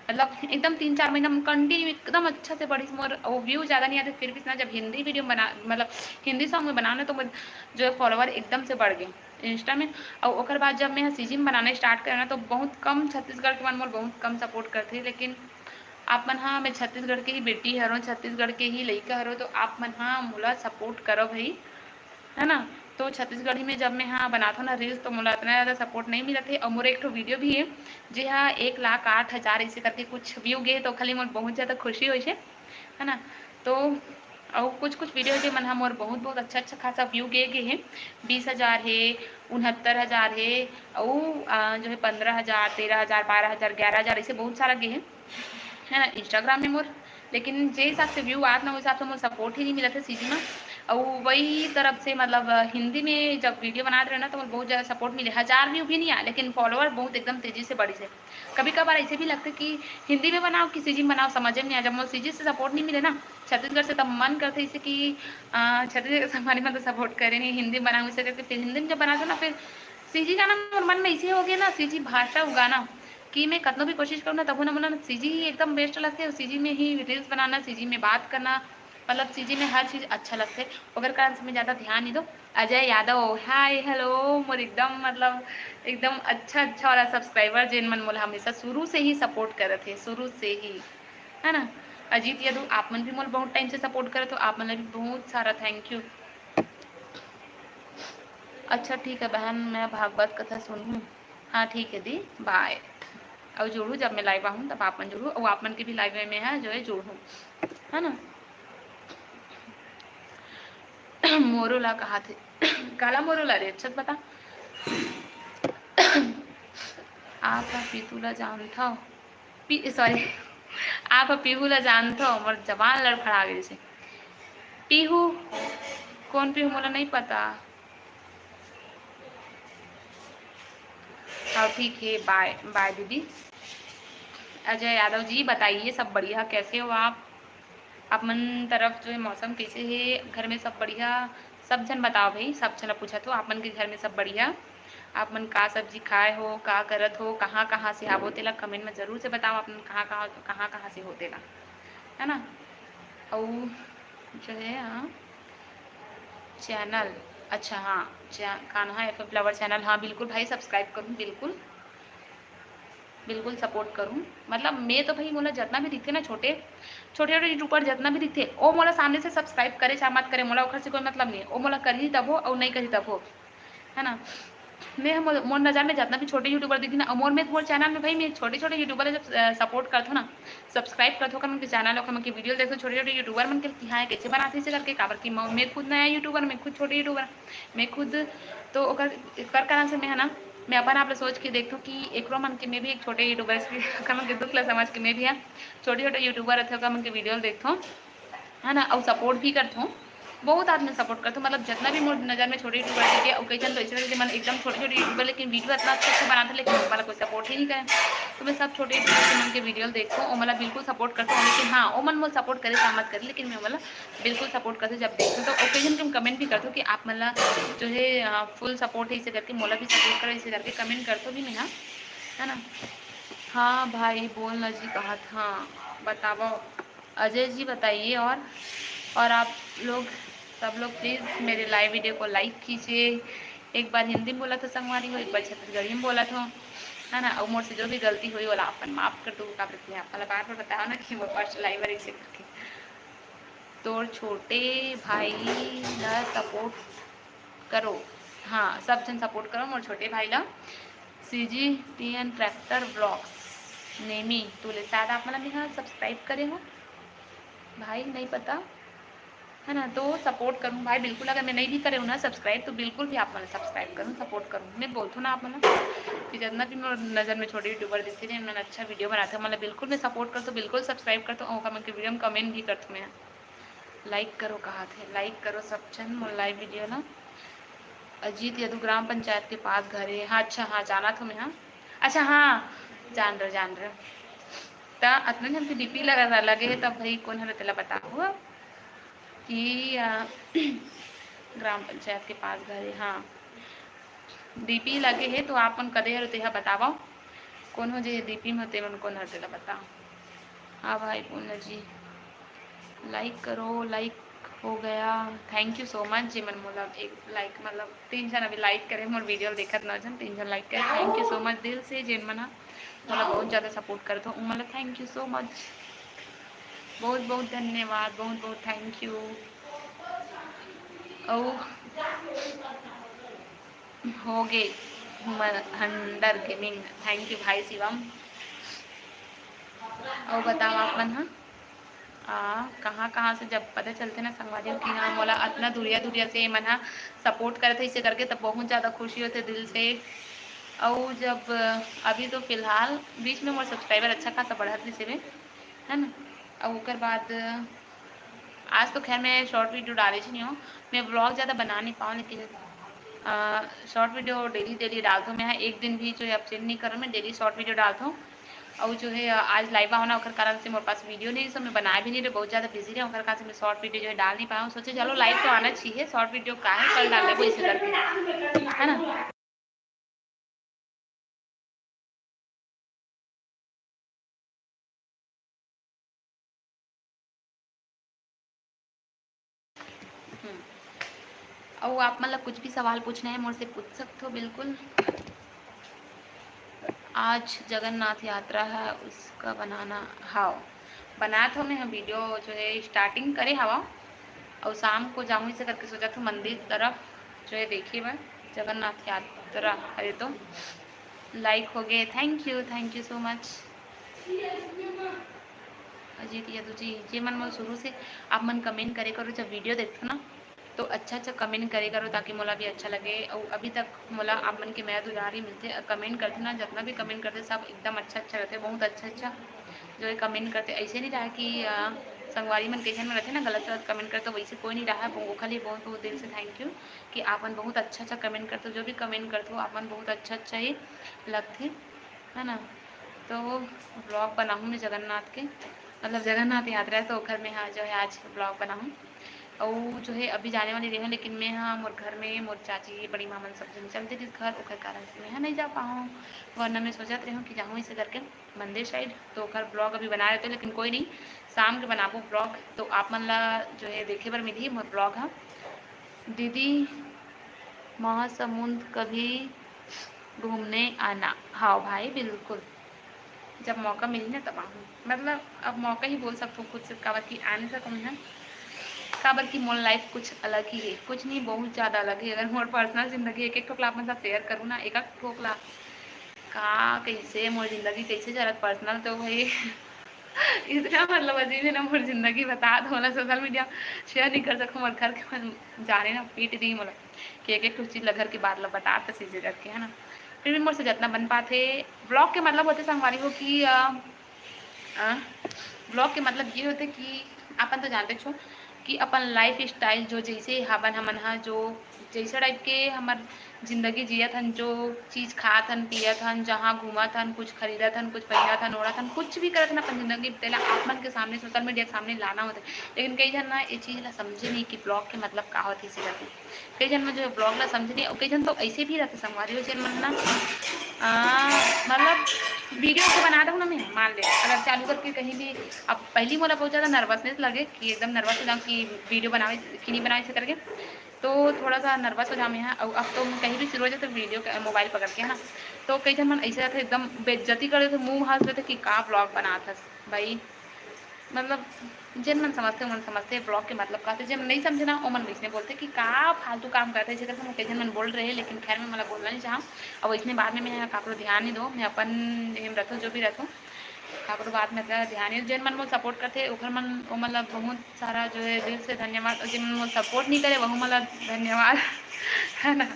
मतलब एकदम तीन चार महीना में continue एकदम अच्छा से बढ़िस मोर, वो view ज़्यादा नहीं आते, फिर भी ना जब हिंदी video बना, मतलब हिंदी song में बनाओ ना, तो मोर जो है follower एकदम से बढ़ गए Insta में। और ओकर बाद जब मैं CG में बनाना start करे ना, तो बहुत कम छत्तीसगढ़ के मन मोर बहुत कम support करथे, लेकिन आप मन ह, मैं छत्तीसगढ़ के ही बेटी हरों, छत्तीसगढ़ के ही लइका हरों, तो आप मन ह मोला support करो भाई, है ना। तो छत्तीसगढ़ी में जब मैं ह बनाथों ना reels, तो मोला इतना ज़्यादा support नहीं मिलत हे। और मोर एक ठो video भी है, जे ह एक लाख आठ हज़ार ऐसे करके कुछ view गे, तो खाली मोर बहुत ज़्यादा खुशी होइस हे, है ना। तो अउ कुछ-कुछ video जेमन ह मोर बहुत-बहुत अच्छा-अच्छा खासा view गे, गे हे, बीस हजार हे, उनहत्तर हजार हे, अउ, अ, जो है पंद्रह हजार, तेरह हजार, बारह हजार, ग्यारह हजार, ऐसे बहुत सारा गे हे, है ना, Instagram में मोर। लेकिन जे हिसाब से view आत ना, वो हिसाब से मोर support ही नहीं मिलत हे CG में। अउ वही तरफ से, मतलब, हिंदी में जब video बनात रहे ना, तो मोर बहुत ज़्यादा support मिले। हजार view भी नहीं आए, लेकिन follower बहुत एकदम तेजी से बढ़िस हे। कभी कभार ऐसे भी लगथे कि हिंदी में बनाओ कि CG में बनाओ, समझ में नहीं आ। जब मोर CG से support नहीं मिले ना, छत्तीसगढ़ से, तब मन करथे इसे कि, अ, छत्तीसगढ़ से हमारे मतलब support करे नहीं, हिंदी बनाऊँ इसे करके। फिर हिंदी में जब बनाते ना, फिर CG गाना मोर मन में इसे हो गया ना, CG भाषा, वो गाना कि मैं कतनो भी कोशिश करूँ ना, तभो ना मोला ना CG ही एकदम best लगथे। CG में ही reels बनाना, CG में बात करना, मतलब CG में हर चीज़ अच्छा लगथे। ओकर कारण से मैं ज़्यादा ध्यान नहीं दो। अजय यादव, hi, hello, मोर एकदम, मतलब, एकदम अच्छा, अच्छा वाला subscriber, जेन मन मोला हमेशा शुरू से ही support करत हे, शुरू से ही, है ना। अजीत यदु, आप मन भी मोला बहुत time से support करत हो, आप मन ला भी बहुत सारा thank you। अच्छा, ठीक है बहन, मैं भागवत कथा सुनहूँ। हाँ, ठीक है दी, bye। अउ जुड़हू जब मैं live आहूँ, तब आप मन जुड़हू, अउ आप मन के भी live में मैं, हाँ, जो है, जुड़हूँ, है ना। मोरो ला कहा थे। काला मोरो ला रे, अच्छा बता। आप ह पीतू ला जानथव? पी-, sorry, आप ह पीहू ला जानथव? मोर जबान लड़खड़ा गे जैसे। पीहू, कौन पीहू, मोला नहीं पता। हाँ, ठीक है, bye, bye दीदी। अजय यादव जी, बताइए, सब बढ़िया, कैसे हो आप? आप मन तरफ जो है मौसम कैसे है? घर में सब बढ़िया? सब झन बताओ भाई, सब झन पूछत हो, आप मन के घर में सब बढ़िया? आप मन का सब्जी खाए हो, का करत हो, कहाँ कहाँ से आवो, तेला comment में जरूर से बताओ, आप मन कहाँ कहाँ, कहाँ कहाँ से हो तेला, है ना? अउ जो है, हाँ, channel, अच्छा, हाँ, चा-, Kanha F F lover channel, हाँ, बिल्कुल भाई, subscribe करूँ, बिल्कुल, बिल्कुल support करूँ। मतलब, मैं तो भाई, मोला जितना भी दिखथे ना, छोटे, छोटे, छोटे YouTuber जितना भी दिखथे, ओ मोला सामने से subscribe करे चाहे मत करे, मोला ओखर से कोई मतलब नहीं है। ओ मोला करही तभो, अउ नहीं करही तभो, है ना। मैं, मोर, मोर नज़र में जितना भी छोटे YouTuber दिखथे ना, अउ मोर में, मोर channel में भाई, मैं छोटे, छोटे YouTuber ला जब, अ, support करथों ना, subscribe करथों, ओकर मन के channel, ओकर मन के video देखथों, छोटे, छोटे YouTuber मन के कि हाँ, कैसे बनाथे इसे करके, काबर कि मैं, मैं खुद नया YouTuber, मैं खुद छोटे YouTuber, मैं खुद तो ओकर, ओकर कारण से मैं, है ना, मैं अपन आप ला सोच के देखथों कि एकरो मन के, मैं भी एक छोटे YouTuber, ओकर मन के दुख ला समझ के मैं भी, हाँ, छोटे, छोटे YouTuber रथे, ओकर मन के video देखथों, है ना, अउ support भी करथों। बहुत आदमी support करथों, मतलब जितना भी मोर नज़र में छोटे YouTuber दिखे, अउ कई झन तो ऐसे रथे, मन एकदम छोटे, छोटे YouTuber, लेकिन video इतना अच्छा, अच्छा बनाथे, लेकिन ओमन ला कोई support ही नहीं करे। तो मैं सब छोटे YouTuber के मन के video देखथों, ओमन ला बिल्कुल support करथों, लेकिन हाँ, ओमन मोला support करे चाहे मत करे, लेकिन मैं ओमन ला बिल्कुल support करथों। जब देखथों तो occasion के comment भी करथों कि आप मन ला जो है, अ, full support है, इसे करके मोला भी support करो, इसे करके comment करथों भी मैं, हाँ, है ना। हाँ भाई, बोल ना जी, कहा था, बताओ। अजय जी बताइए और, और आप लोग, सब लोग please मेरे live video को like कीजिए। एक बार हिंदी में बोलत हों संगवारी हो, एक बार छत्तीसगढ़ी में बोलत हों, है ना। अउ मोर से जो भी गलती होही, ओला आप मन माफ कर दो, काबर कि आप मन ला बार बार बताओ ना कि मोर first live हरे, इसे करके। तोर छोटे भाई ला support करो, हाँ, सब झन support करो मोर छोटे भाई ला। CG TN Tractor Vlogs, Nemi, तू ले शायद आप मन ला भी, हाँ, subscribe करे हो भाई, नहीं पता, है ना। तो support करूँ भाई, बिल्कुल, अगर मैं नहीं भी करे हूँ ना subscribe, तो बिल्कुल भी आप मन ला subscribe करूँ, support करूँ। मैं बोलथों ना आप मन ला कि जितना भी मोर नज़र में छोटे YouTuber दिखथे, जेन मन अच्छा video बनाथे, ओमन ला बिल्कुल मैं support करथों, बिल्कुल subscribe करथों, ओकर मन के video में comment भी करथों मैं। Like करो, कहा थे, like करो सब झन मोर live video ला। अजीत यदु ग्राम पंचायत के पास घर है। हाँ, अच्छा, हाँ, जानथों मैं, हाँ। अच्छा, हाँ, जान रहे, जान रहे। त अतना झन के DP लगा, लगे है, तब भाई कोन हरे तेला बताओ कि, अ, ग्राम पंचायत के पास घर है, हाँ। DP लगे है, तो आप मन कदे हरो तेहा बतावव, कोन हो जे DP में हो, ते मन कोन हर तेला बताओ। हाँ भाई पूनम जी, like करो, like हो गया, thank you so much। जे मन मोला एक like, मतलब तीन झन अभी like करे, मोर video देखत नौ झन, तीन झन like करे, thank you so much दिल से। जेन मन ह मोला बहुत ज़्यादा support करत हो, उमन ला thank you so much, बहुत बहुत धन्यवाद, बहुत बहुत thank you। अउ होगे Humar hander gaming, thank you भाई शिवम। अउ बताओ आप मन ह, हाँ, कहाँ-कहाँ से जब पता चलथे ना संगवारी हो कि हाँ, मोला अतना दूरिया-दूरिया से ये मन ह support करत हे, इसे करके तब बहुत ज़्यादा खुशी होथे दिल से। अउ जब अभी तो फिलहाल बीच में मोर subscriber अच्छा खासा बढ़त रहिस हे, है ना? अउ ओकर बाद आज तो खैर मैं short video डाले ही नहीं हूँ, मैं vlog ज़्यादा बना नहीं पाऊँ, लेकिन अ, short video daily, daily डालत हूँ मैं, एक दिन भी जो है absent नहीं करूँ मैं, daily short video डालत हूँ। अउ जो है, अ, आज live आहो ना, ओकर कारण से मोर पास video नहीं, तो मैं बनाए भी नहीं रहे, बहुत ज़्यादा busy रहे, ओकर कारण से मैं short video जो है डाल नहीं पाया हूँ। सोचे चलो live तो आना चाहिए, short video का है, कल डाल लेबो इसे करके, है ना? हम्म। अउ आप मन ला कुछ भी सवाल पूछना है, मोर से पूछ सकत हो, बिल्कुल। आज जगन्नाथ यात्रा है, उसका बनाना, हाव, बनात हो मैं ह video जो है starting करे हवा, अउ शाम को जाऊँ इसे करके सोचत हो मंदिर तरफ जो है देखे बर जगन्नाथ यात्रा। अरे तो like हो गए, thank you, thank you so much। Ajit Yadav ji, जे मन मोर शुरू से आप मन comment करे करो, जब video देखथो ना तो अच्छा अच्छा comment करे करो, ताकि मोला भी अच्छा लगे। अउ अभी तक मोला आप मन के मया दुलार ही मिलथे। अ, comment करथे ना, जितना भी comment करथे सब एकदम अच्छा अच्छा रहथे, बहुत अच्छा अच्छा जो है comment करथे। ऐसे नहीं रहा कि अ, संगवारी मन कइसन में रहथे ना, गलत गलत comment करथे, वैसे कोई नहीं रहा है। वो- ओखर लिए बहुत बहुत दिल से thank you कि आप मन बहुत अच्छा अच्छा comment करथे, जो भी comment करथे आप मन बहुत अच्छा अच्छा ही लगथे, है ना। तो vlog बनाहूँ मैं जगन्नाथ के, मतलब जगन्नाथ यात्रा है तो ओखर में हाँ जो है आज vlog बनाहूँ। अउ जो है अभी जाने वाली रही हूँ, लेकिन मैं हाँ मोर घर में मोर चाची बड़ी माँ मन सब झन चलते जिस घर, ओखर कारण से मैं हाँ नहीं जा पाऊँ, वरना मैं सोचत रही हूँ कि जाऊँ इसे करके मंदिर side, तो ओखर vlog अभी बना लेते, लेकिन कोई नहीं, शाम के बनाबो vlog, तो आप मन ला जो है देखे बर मिलही मोर vlog हा। दीदी, महासमुंद कभी घूमने आना। हाँ भाई, बिल्कुल, जब मौका मिली ना तब आहूँ। मतलब अब मौका ही बोल सकथों खुद से, काबर कि आ नहीं सकूँ मैं, काबर कि मोर life कुछ अलग ही है, कुछ नहीं बहुत ज़्यादा अलग है। अगर मोर personal जिंदगी एक एक ठोक ला अपन साथ share करूँ ना, एक एक ठोक ला का कैसे मोर जिंदगी कैसे चलत personal तो भाई इतना मतलब अजीब है ना मोर जिंदगी, बता दो ना, social media share नहीं कर सकूँ, मोर घर के मन जाने ना पीट दी मोला कि एक एक ठो चीज ला घर के बात ला बता तो चीजें करके, है ना। फिर भी मोर से जितना बन पाथे vlog के मतलब होते संगवारी हो कि अ, अ, vlog के मतलब ये होते कि अपन तो जानते छो कि अपन life style जो जैसे हवन हमन हा जो जैसे type के हमर जिंदगी जियत हन, जो चीज खात हन, पियत हन, जहाँ घूमत हन, कुछ खरीदत हन, कुछ पहिनत हन, ओढ़त हन, कुछ भी करत हन अपन जिंदगी, तेला आप मन के सामने, social media के सामने लाना होथे। लेकिन कई झन ना ये चीज ला समझे नहीं कि vlog के मतलब का होथे, इसे करके। कई झन मन जो vlog ला समझे नहीं, और कई झन तो ऐसे भी रहते संगवारी हो, जेन मन ना, आ, मतलब video को बना दूँ ना मैं, मान ले, अगर चालू करके कहीं भी, अब पहली मोला बहुत ज्यादा nervousness लगे कि एकदम nervous हो जाऊँ कि video बनावे कि नहीं बनावे, इसे करके तो थोड़ा सा nervous हो जाऊँ मैं, हाँ। अउ अब तो मैं कहीं भी शुरू हो जाए तो video के, mobile पकड़ के, है ना, तो कई झन मन ऐसे रहते एकदम बेइज्जती कर देते, मुंह हंस देते कि का vlog बनात हस भाई। मतलब जेन मन समझते, ओमन समझते vlog के मतलब का होथे, जेन मन नहीं समझे ना, ओमन वैसने बोलते कि का फालतू काम करते, इसे करके कई झन मन बोल रहे, लेकिन खैर मैं मोला बोलना नहीं चाहा। अब इसने बाद में मैं काकरो ध्यान नहीं दो, मैं अपन एम रखो, जो भी रखो, काकरो बात में इतना ध्यान नहीं। जेन मन मोला support करते, ओखर मन, ओमन ला बहुत सारा जो है दिल से धन्यवाद, और जेन मन मोला support नहीं करे, वहू मन ला धन्यवाद है ना।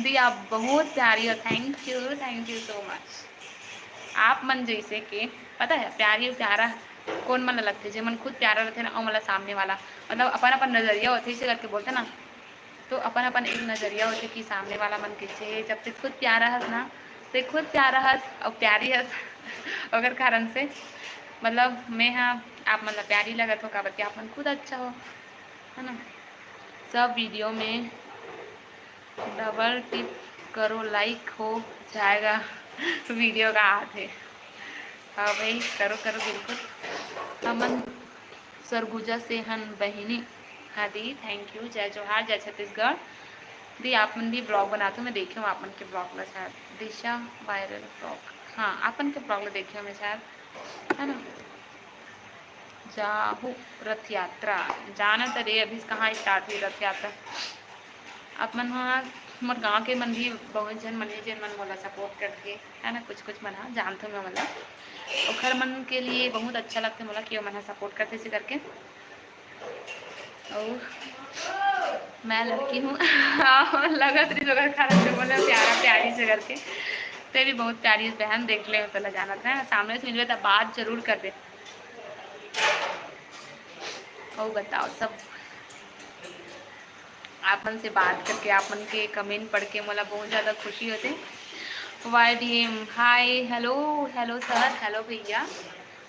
दी, आप बहुत प्यारी हो, thank you, thank you so much। आप मन जैसे के पता है, प्यारी और प्यारा कौन मन ला लगथे? जे मन खुद प्यारा रहथे ना, ओ मन ला सामने वाला, मतलब अपन अपन नजरिया होथे, इसे करके बोलथे ना, तो अपन अपन एक नजरिया होथे कि सामने वाला मन कैसे है। जब ते खुद प्यारा हस ना, ते खुद प्यारा हस और प्यारी हस ओकर कारण से मतलब मैं हाँ आप मन ला प्यारी लगत हो, काबर कि आप मन खुद अच्छा हो, है ना। सब video में double tap करो, like हो जाएगा। Video का हाथ है। हाँ भाई, करो करो बिल्कुल। हमन सरगुजा से हन बहिनी। हाँ दी, thank you। जय जोहार, जय छत्तीसगढ़। दी, आप मन भी vlog बनाते हो, मैं देखे हूँ आप मन के vlog ला शायद। दिशा viral vlog, हाँ, आप मन के vlog ला देखे हूँ मैं शायद, है ना। जाहू रथ यात्रा, जाना त रे अभी कहाँ start हुई रथ यात्रा। आप मन ह मोर गाँव के मन भी बहुत झन मन हे, जेन मन मोला सपोर्ट करथे, है ना। कुछ कुछ मन ह जानथों मैं, मतलब ओखर मन के लिए बहुत अच्छा लगथे मोला कि ओमन ह सपोर्ट करथे, इसे करके। अउ मैं लड़की हूँ। लगत रही जो खाना से बोले प्यारा प्यारी से करके। ते भी बहुत प्यारी बहन, देख ले तो जानत है, सामने से मिलबे तो बात जरूर करबे। अउ बताओ सब, आप मन से बात करके, आप मन के कमेंट पढ़ के मोला बहुत ज़्यादा खुशी होथे। वाई डी एम, हाय, हेलो, हेलो सर, हेलो भैया,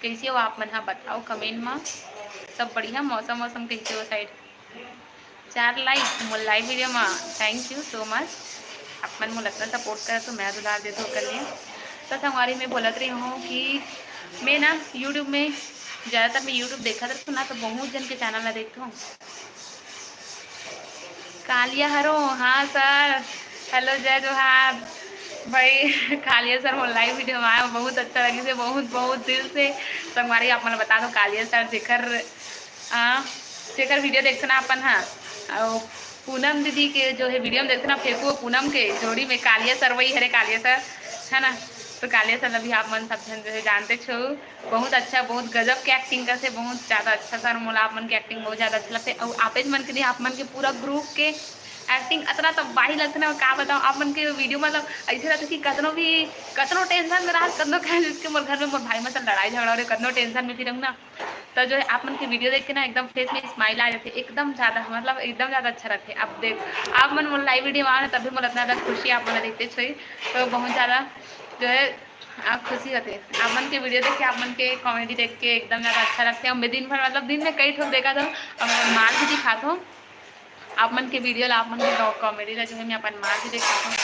कैसे हो आप मन? हाँ बताओ कमेंट में। सब बढ़िया? मौसम वौसम कैसे हो साइड? चार लाइक मोर लाइव वीडियो में, thank you so much। आप मन मोला इतना सपोर्ट कर तो मैं दुलार देते हो कर लिए। तो संगवारी, मैं बोलत रही हूँ कि मैं ना यूट्यूब में, ज़्यादातर मैं यूट्यूब देखा था ना, तो बहुत जन के चैनल ला देखता हूँ। कालिया हरो, हाँ सर, हेलो, जय जोहार। भाई कालिया सर मोर लाइव वीडियो में आए, बहुत अच्छा लगी से, बहुत बहुत दिल से। संगवारी आप मन बता दो, कालिया सर जेकर आ, जेकर वीडियो देखते ना अपन, हाँ, अउ पूनम दीदी के जो है वीडियो में देखते ना, फेंकू पूनम के जोड़ी में कालिया सर वही हरे, कालिया सर, है ना। तो कालिया सर अभी आप मन सब जन जो है जानते छो, बहुत अच्छा, बहुत गजब के एक्टिंग करथे, बहुत ज़्यादा अच्छा सर। मोला आप मन के एक्टिंग बहुत ज़्यादा अच्छा लगथे। अउ आपेज मन के नहीं, आप मन के पूरा ग्रुप के एक्टिंग अतना तबाही लगथे ना, का बताओ। आप मन के वीडियो मतलब ऐसे रहथे कि कतनो भी, कतनो टेंशन में रह, कतनो कहे जिसके मोर घर में मोर भाई मतलब लड़ाई झगड़ा हो रहे, कतनो टेंशन में फिर ना, तो जो है आप मन के वीडियो देख के ना एकदम फेस में स्माइल आ जाथे, एकदम ज़्यादा, मतलब एकदम ज़्यादा अच्छा लगथे। आप देख, आप मन मोर लाइव वीडियो में आओ ना, तभी मोला इतना ज़्यादा खुशी आप मन देखते छो, तो बहुत ज़्यादा जो है आ, खुशी होथे। आप मन के वीडियो देख के, आप मन के कॉमेडी देख के एकदम ज़्यादा अच्छा लगथे। और मैं दिन भर, मतलब दिन में कई ठोक देखा था, और मैं मार भी दिखाता हूँ आप मन के वीडियो ला, आप मन के कॉमेडी ला जो है मैं अपन मार भी दिखाता हूँ।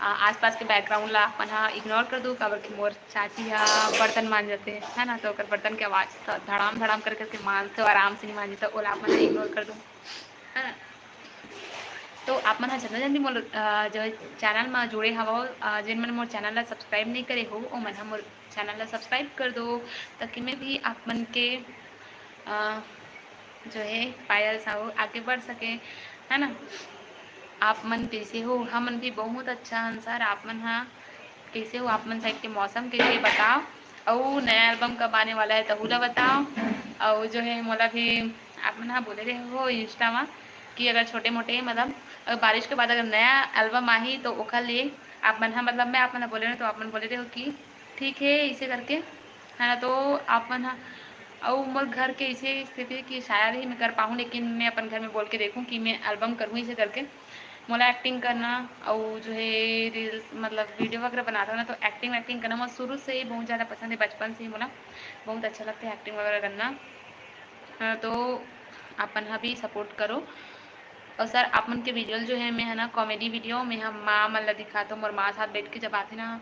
आ, आसपास के बैकग्राउंड ला अपन हा इग्नोर कर दू, काबर कि मोर चाची हा बर्तन मांजथे, है ना, तो ओकर बर्तन के आवाज़ तो धड़ाम धड़ाम कर करके मांजथे, और आराम से नहीं मांजथे, तो ओला अपन इग्नोर कर दू, है ना। तो आप मन ह जितना जन भी मोर, अ, जो है चैनल में जुड़े हवो, अ, जिन मन मोर चैनल ला सब्सक्राइब नहीं करे हो, ओ मन ह मोर चैनल ला सब्सक्राइब कर दो, ताकि मैं भी आप मन के, अ, जो है पायल साहू आगे बढ़ सके, है ना। आप मन कैसे हो? हमन भी बहुत अच्छा हन सर। आप मन ह कैसे हो? आप मन साइड के मौसम कैसे हे बताओ? अउ नया एल्बम कब आने वाला है, तहू ला बताओ। अउ जो है मोला भी आप मन ह बोले रहे हो इंस्टा मा कि अगर छोटे मोटे मतलब अगर बारिश के बाद अगर नया एल्बम आही तो ओखर लिए आप मन ह, मतलब मैं आप मन ल बोले रहे तो आप मन बोले रहे हो कि ठीक है इसे करके, है ना। तो आप मन ह, अउ मोर घर के इसे स्थिति कि शायद ही मैं कर पाहूँ, लेकिन मैं अपन घर में बोल के देखूँ कि मैं एल्बम करूँ इसे करके। मोला एक्टिंग करना अउ जो है रील्स मतलब वीडियो वगैरह बनाता हूँ ना, तो एक्टिंग वैक्टिंग करना मोला शुरू से ही बहुत ज़्यादा पसंद है, बचपन से ही मोला बहुत अच्छा लगता है एक्टिंग वगैरह करना। हाँ, तो आप मन ह भी सपोर्ट करो। और सर आप मन के वीडियो जो है मैं है ना कॉमेडी वीडियो में हम माँ मन ला दिखाता हूँ, मोर माँ साथ बैठ के जब आते ना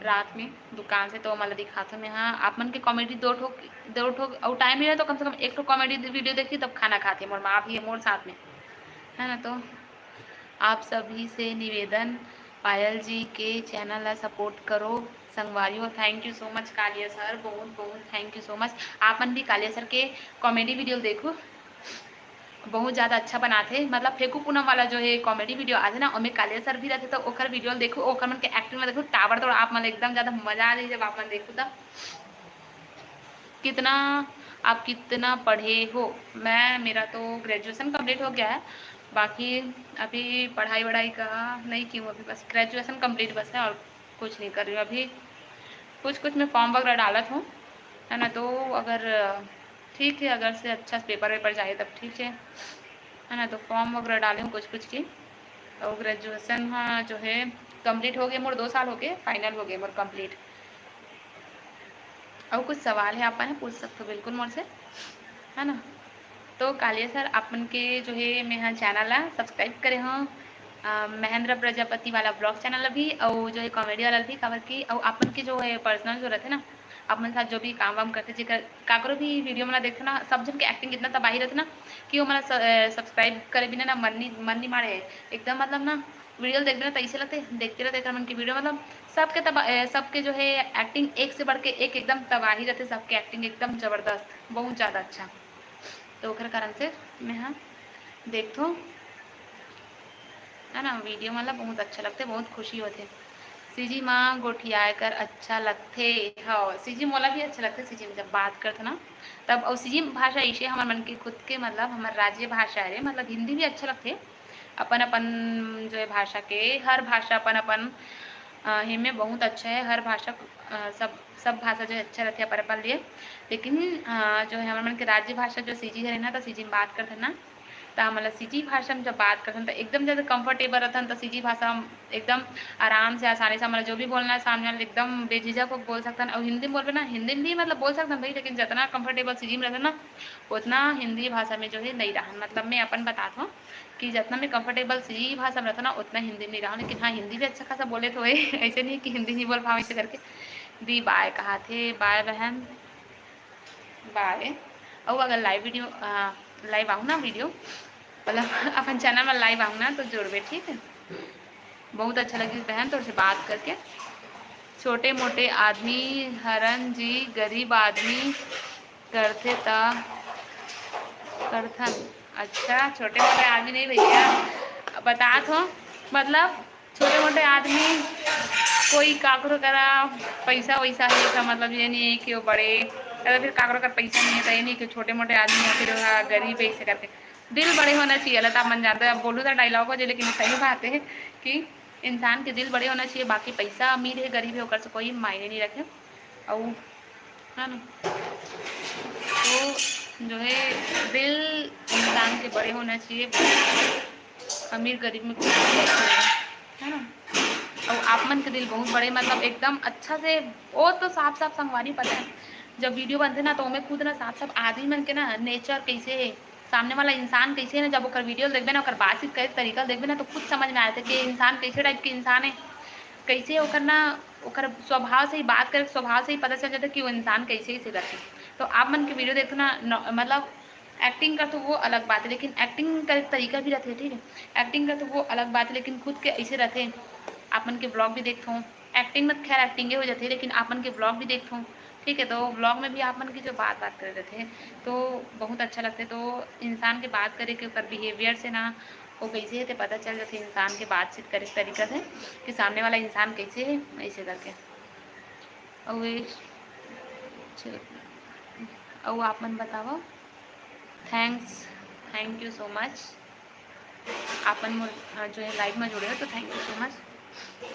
रात में दुकान से, तो ओमन ला दिखाथों मैं। हाँ, आप मन के कॉमेडी दो ठो, दो ठो अउ टाइम मिले तो कम से कम एक ठो कॉमेडी वीडियो देखी, तब खाना खाथे मोर माँ भी है मोर साथ में, है ना। तो आप सभी से निवेदन, पायल जी के चैनल ला सपोर्ट करो संगवारी हो। Thank you so much Kaliya sir, बहुत बहुत thank you so much। आप मन भी कालिया सर के कॉमेडी वीडियो देखो, बहुत ज़्यादा अच्छा बनाथे। मतलब फेंकू पूनम वाला जो है कॉमेडी वीडियो आथे ना, ओमे कालिया सर भी रहथे, तो ओकर वीडियो देखो, ओकर मन के एक्टिंग में देखो, ताबड़तोड़ आप मन एकदम ज़्यादा मजा आ जाही जब आप मन देखो तब। कितना, आप कितना पढ़े हो? मैं, मेरा तो ग्रेजुएशन कंप्लीट हो गया है, बाकी अभी पढ़ाई वढ़ाई का नहीं की हूँ, अभी बस ग्रेजुएशन कंप्लीट बस है और कुछ नहीं कर रही हूँ अभी। कुछ कुछ मैं फॉर्म वगैरह डालत हूँ, है ना। तो अगर ठीक है, अगर से अच्छा पेपर वेपर जाए तब ठीक है, है ना। तो फॉर्म वगैरह डाले हूँ कुछ कुछ की। और ग्रेजुएशन हाँ जो है कंप्लीट हो गए मोर, दो साल हो गए, फाइनल हो गए मोर कंप्लीट। और कुछ सवाल है आप मन पूछ सकते हो बिल्कुल मोर से, है ना। तो कालिया सर आप मन के जो है मैं हाँ चैनल ला सब्सक्राइब करे हूँ, अ, महेंद्र प्रजापति वाला ब्लॉग चैनल भी, और जो है कॉमेडी वाला भी, काबर की और आप मन के जो है पर्सनल जो रहते ना, आप मन साथ जो भी काम वाम करते, जेकर काकरो भी वीडियो मन ला देखते ना, सब जन के एक्टिंग इतना तबाही रहते ना कि वो मन ला स-, अ, सब्सक्राइब करे बिना ना मन नहीं, मन नहीं मारे एकदम, मतलब ना वीडियो देखबे ना तो ऐसे लगते देखते रहते एकर मन के वीडियो, मतलब सबके तबा-, अ, सबके जो है एक्टिंग एक से बढ़ के एक एकदम तबाही रहते, सबके एक्टिंग एकदम जबरदस्त, बहुत ज़्यादा अच्छा। तो ओकर कारण से मैं हाँ देखथों। है ना, वीडियो मतलब बहुत अच्छा लगथे, बहुत खुशी होथे। सीजी मा गोठियाए कर अच्छा लगथे। हाँ, सीजी मोला भी अच्छा लगथे, सीजी में जब बात करथे ना तब। और सीजी भाषा ऐसे हमर मन के खुद के, मतलब हमर राज्य भाषा हरे, मतलब हिंदी भी अच्छा लगथे। अपन अपन जो है भाषा के, हर भाषा अपन अपन अ, हेमे बहुत अच्छा है, हर भाषा अ, सब सब भाषा जो है अच्छा रहथे अपन अपन लिए। लेकिन अ, जो है हमर मन के राज्य भाषा जो सीजी हरे ना, तो सीजी में बात करथे ना, तो हमन ला सीजी भाषा में जब बात करथन तो एकदम ज़्यादा कंफर्टेबल रहथन, तो सीजी भाषा हम एकदम आराम से, आसानी से, हमन ला जो भी बोलना है सामने वाले एकदम बेझिझक होके बोल सकथन। और हिंदी में बोलबे ना, हिंदी में भी मतलब बोल सकथन भाई, लेकिन जितना कंफर्टेबल सीजी में रहथन ना, उतना हिंदी भाषा में जो है नहीं रहन। मतलब मैं अपन बतात हूँ कि जितना मैं कंफर्टेबल सीजी भाषा में रहता ना, उतना हिंदी में नहीं रहा। लेकिन हाँ, हिंदी भी अच्छा खासा बोले तो है ऐसे नहीं कि हिंदी नहीं बोल पाऊँ ऐसे करके। दी बाय कहा थे, बाय बहन, बाय। और अगर लाइव वीडियो, लाइव आऊँ ना वीडियो, मतलब अपन चैनल में लाइव आऊँ ना, तो जुड़बे, ठीक है? बहुत अच्छा लगी बहन तोर से बात करके। छोटे मोटे आदमी हरन जी, गरीब आदमी करथे त करथन। अच्छा, छोटे मोटे आदमी नहीं भैया, बतात हो, मतलब छोटे मोटे आदमी, कोई काकरो करा पैसा वैसा है का मतलब ये नहीं है कि वो बड़े, या फिर काकरो कर पैसा नहीं है तो ये नहीं कि छोटे मोटे आदमी है, फिर वो गरीब है, ऐसे करके दिल बड़े होना चाहिए। लता मन जानते, अब बोलूँ तो डायलॉग हो जाए, लेकिन सही बात है कि इंसान के दिल बड़े होना चाहिए। बाकी पैसा अमीर है गरीब है, ओकर से कोई मायने नहीं रखे। और है ना, तो जो है दिल इंसान के बड़े होना चाहिए, अमीर गरीब में कुछ नहीं है ना। और आप मन के दिल बहुत बड़े, मतलब एकदम अच्छा से, वो तो साफ साफ संगवारी पता है। जब वीडियो बनथे ना, तो ओमे खुद ना साफ साफ आदमी मन के ना नेचर कैसे है, सामने वाला इंसान कैसे है ना, जब ओकर वीडियो देखबे ना, ओकर बातचीत करे के तरीका देखबे ना, तो खुद समझ में आथे कि इंसान कैसे टाइप के इंसान है, कैसे ओकर ना, ओकर स्वभाव से ही, बात करे के स्वभाव से ही पता चल जाता कि वो इंसान कैसे, कैसे करथे। तो आप मन के वीडियो देखो ना, न-, मतलब एक्टिंग करथे वो अलग बात है, लेकिन एक्टिंग करे के तरीका भी रहथे, ठीक है, एक्टिंग करथे वो अलग बात है, लेकिन खुद के ऐसे रहथे। आप मन के ब्लॉग भी देखथो, एक्टिंग में खैर एक्टिंगे हो जाथे, लेकिन आप मन के ब्लॉग भी देखथो, ठीक है, तो ब्लॉग में भी आप मन की जो बात बात करे रहथे, तो बहुत अच्छा लगथे। तो इंसान के बात करे के ओकर बिहेवियर से ना, वो कैसे हे ते पता चल जाथे इंसान के बातचीत करे के तरीका से कि सामने वाला इंसान कैसे है, ऐसे करके। अउ ये छ-, अउ आप मन बतावव। Thanks, thank you so much। आप मन मोर, अ, जो है लाइव में जुड़े हो तो thank you so much।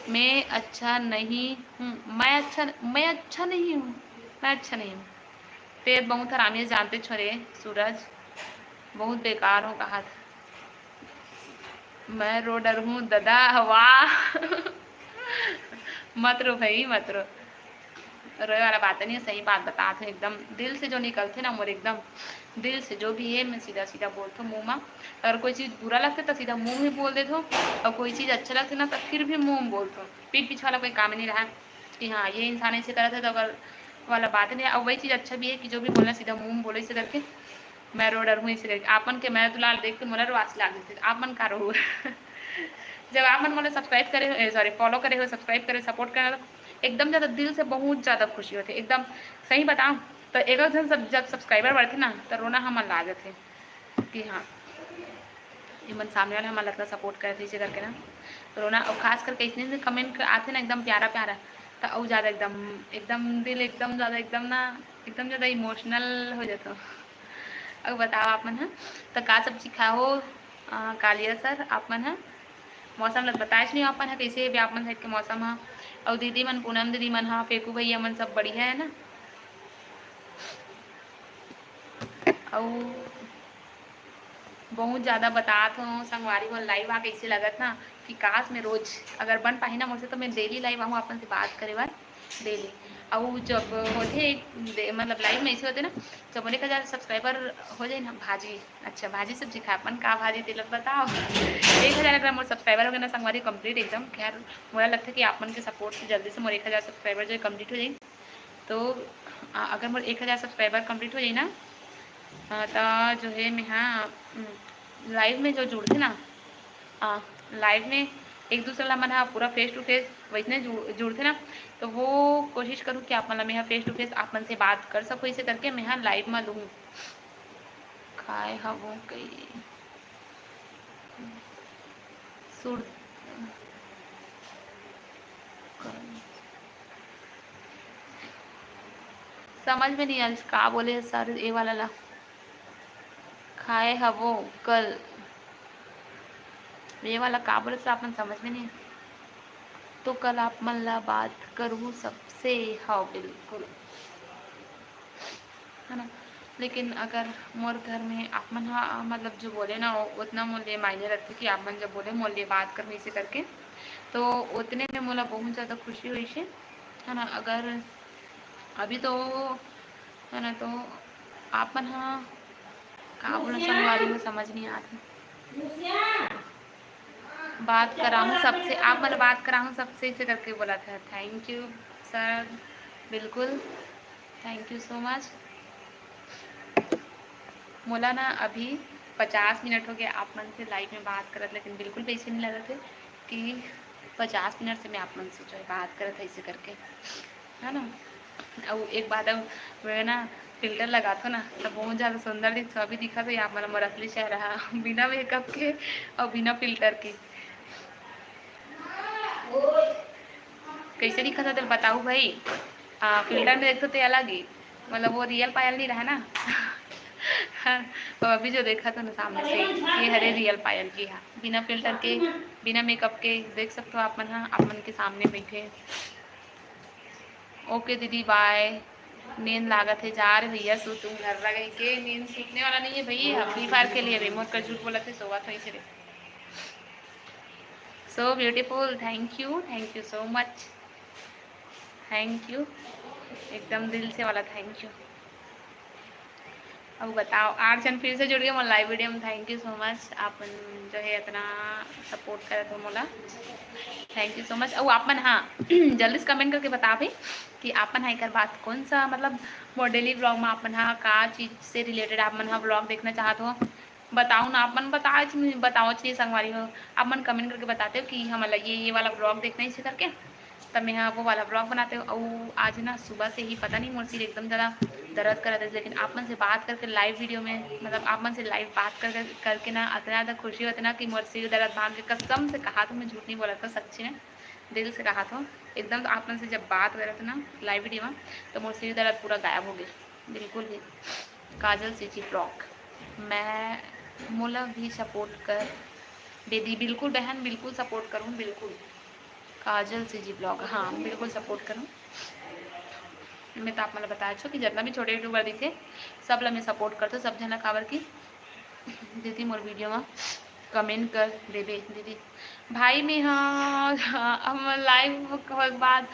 मैं अच्छा नहीं हूँ, मैं अच्छा, मैं अच्छा नहीं हूँ, मैं अच्छा नहीं हूँ। तें बहुत हरामी जानते छोरे सूरज, बहुत बेकार हो कहा था। मैं रो डर हूँ ददा, वाह। मत रो भाई, मत रो। रोए वाला बात नहीं है, सही बात बतात हूँ, एकदम दिल से जो निकलथे ना मोर, एकदम दिल से जो भी है मैं सीधा सीधा बोलथो मुँह मा। अगर कोई चीज़ बुरा लगथे तो सीधा मुँह में बोल देथो, और कोई चीज़ अच्छा लगथे ना तो फिर भी मुँह में बोलथो। पीठ पीछे वाला कोई काम नहीं रहा कि हाँ ये इंसान ऐसे करत है तो अगर वाला बात नहीं। और वही चीज़ अच्छा भी है कि जो भी बोलना सीधा मुँह में बोले, ऐसे करके मैं रो डर हूँ, ऐसे करके। आप मन के मैं दुलार देख के मोला रोवासी लाग जथे, आप मन का रो। जब आप मन मोला सब्सक्राइब करे हो, सॉरी, फॉलो करे हो, सब्सक्राइब करे, सपोर्ट करे, तो एकदम ज़्यादा दिल से बहुत ज़्यादा खुशी होथे। एकदम सही बताऊँ तो एक झन सब जब सब्सक्राइबर बढ़थे ना, तो रोना हमन ला जथे कि हाँ, ये मन सामने वाले हमन ला इतना सपोर्ट करथे, ऐसे करके ना, तो रोना। और खास करके इसने कमेंट आथे ना एकदम प्यारा प्यारा, तो अउ ज़्यादा एकदम, एकदम दिल एकदम ज़्यादा एकदम ना, एकदम ज़्यादा इमोशनल हो जाता। अब बताओ आप मन ह, तो का सब्जी खाहो, अ, कालिया सर, आप मन ह? मौसम ल बताएच नहीं आप मन ह, कैसे हे आप मन साइड के मौसम ह? अउ दीदी मन, पूनम दीदी मन ह, फेकू भैया मन, सब बढ़िया है ना? अउ बहुत ज़्यादा बतात हो संगवारी हो, लाइव आ कैसे लगत ना कि काश मैं रोज अगर बन पाही ना मोर से, तो मैं डेली लाइव आहूँ अपन से बात करे बर, डेली। अउ जब होथे दे-, मतलब लाइव में ऐसे होथे ना, जब मोर एक हज़ार सब्सक्राइबर हो जाए ना, भाजी, अच्छा भाजी सब्जी खाए अपन, का भाजी तेला बताओ। एक हज़ार अगर मोर सब्सक्राइबर हो गए ना संगवारी, कंप्लीट एकदम। खैर, मोला लगता है कि आप मन के सपोर्ट से जल्दी से मोर एक हज़ार सब्सक्राइबर जो है कंप्लीट हो जाए। तो अ, अगर मोर एक हज़ार सब्सक्राइबर कंप्लीट हो जाए ना, अ, त जो है मैं हाँ, उम, लाइव में जो जुड़थे ना, अ, लाइव में एक दूसरे ला मन ह पूरा फेस टू फेस वैसने जु-, जुड़थे ना, तो वो कोशिश करूँ कि आप मन ला मैं ह फेस टू फेस आप मन से बात कर सकूँ, इसे करके मैं ह लाइव में लूँ। खाए हवो कई सुर, समझ में नहीं आइस का बोले सर, ये वाला ला खाए हवो कल, ये वाला का बोले सर, आप मन समझ में नहीं। तो कल आप मन ला बात करहूँ सबसे। हाँ, बिल्कुल, है ना। लेकिन अगर मोर घर में आप मन हा, मतलब, जो बोले ना, वो उतना मोर लिए मायने रखथे कि आप मन जब बोले, मोर लिए बात करहूँ इसे करके, तो उतने में मोला बहुत ज़्यादा खुशी होइस हे, है ना। अगर अभी तो, है ना, तो आप मन हा का बोलना, संगवारी में समझ नहीं आत हे। बात कराहूँ सबसे, आप मन बात कराहूँ सबसे, इसे करके बोला था। Thank you सर, बिल्कुल, thank you so much। मोला ना अभी पचास मिनट हो गया आप मन से लाइव में बात करत, लेकिन बिल्कुल भी ऐसे नहीं लगत हे कि पचास मिनट से मैं आप मन से जो है बात करत है इसे करके, है ना। अउ एक बात अउ, मैं ना फिल्टर लगाथो ना, तो बहुत ज़्यादा सुंदर दिखथो। अभी दिखा तो आप मन मोर असली चेहरा हा, बिना मेकअप के अउ बिना फिल्टर के। कैसे दिखत हे तेला बताऊ भाई। आ, फिल्टर में देखथो ते अलग ही, मतलब वो रियल पायल नहीं रहा ना। हाँ, तो अभी जो देखा था ना सामने से, ये हरे रियल पायल की है, बिना फिल्टर के, बिना मेकअप के। देख सकते हो आप मन, हाँ, आप मन के सामने बैठे। ओके दीदी, बाय। नींद लागत है, जा रहे भैया, सो तुम घर लगे के नींद सूतने वाला नहीं है भैया, फ्री फायर के लिए रिमोट का झूठ बोला थे, सोवा था इसे। So beautiful, thank you, thank you so much, thank you, एकदम दिल से वाला thank you। अब बताओ, आठ जन फिर से जुड़ गए मोर लाइव वीडियो में, thank you so much। आप जो है इतना सपोर्ट करत हो मोला, thank you so much। अब आप मन, हाँ, जल्दी से कमेंट करके बता भाई कि आप मन हा एकर बात कौन सा, मतलब, मोर डेली ब्लॉग में आप मन हा का चीज से रिलेटेड आप मन हा ब्लॉग देखना चाहत हो। बताओ ना, आप मन बताओ च नहीं, बताओ च नहीं संगवारी हो। आप मन कमेंट करके बताते हो कि हमला ये, ये वाला ब्लॉग देखना है इसे करके, तब मैं हाँ वो वाला ब्लॉग बनाते हो। और आज ना सुबह से ही पता नहीं मोर सिर एकदम ज़्यादा दर्द करत है, लेकिन आप मन से बात करके लाइव वीडियो में, मतलब आप मन से लाइव बात कर, कर, करके ना इतना ज़्यादा खुशी होते ना कि मोर सिर दर्द भाग के, कसम से कहा तो मैं झूठ नहीं बोला था, सच्ची में दिल से कहा था। एकदम आप मन से जब बात करत ना लाइव वीडियो में, तो मोर सिर दर्द पूरा गायब हो गया बिल्कुल भी। काजल सीजी ब्लॉग, मैं, मोला भी सपोर्ट कर दीदी। बिल्कुल बहन, बिल्कुल सपोर्ट करूँ, बिल्कुल। काजल सीजी ब्लॉग, हाँ, बिल्कुल सपोर्ट करूँ। मैं तो आप मन ला बताए छो कि जितना भी छोटे यूट्यूबर दिखे, सब ला मैं सपोर्ट करथों, सब झन ला, काबर कि दीदी मोर वीडियो में कमेंट कर देबे दीदी। भाई मैं हाँ, हम लाइव होए के बाद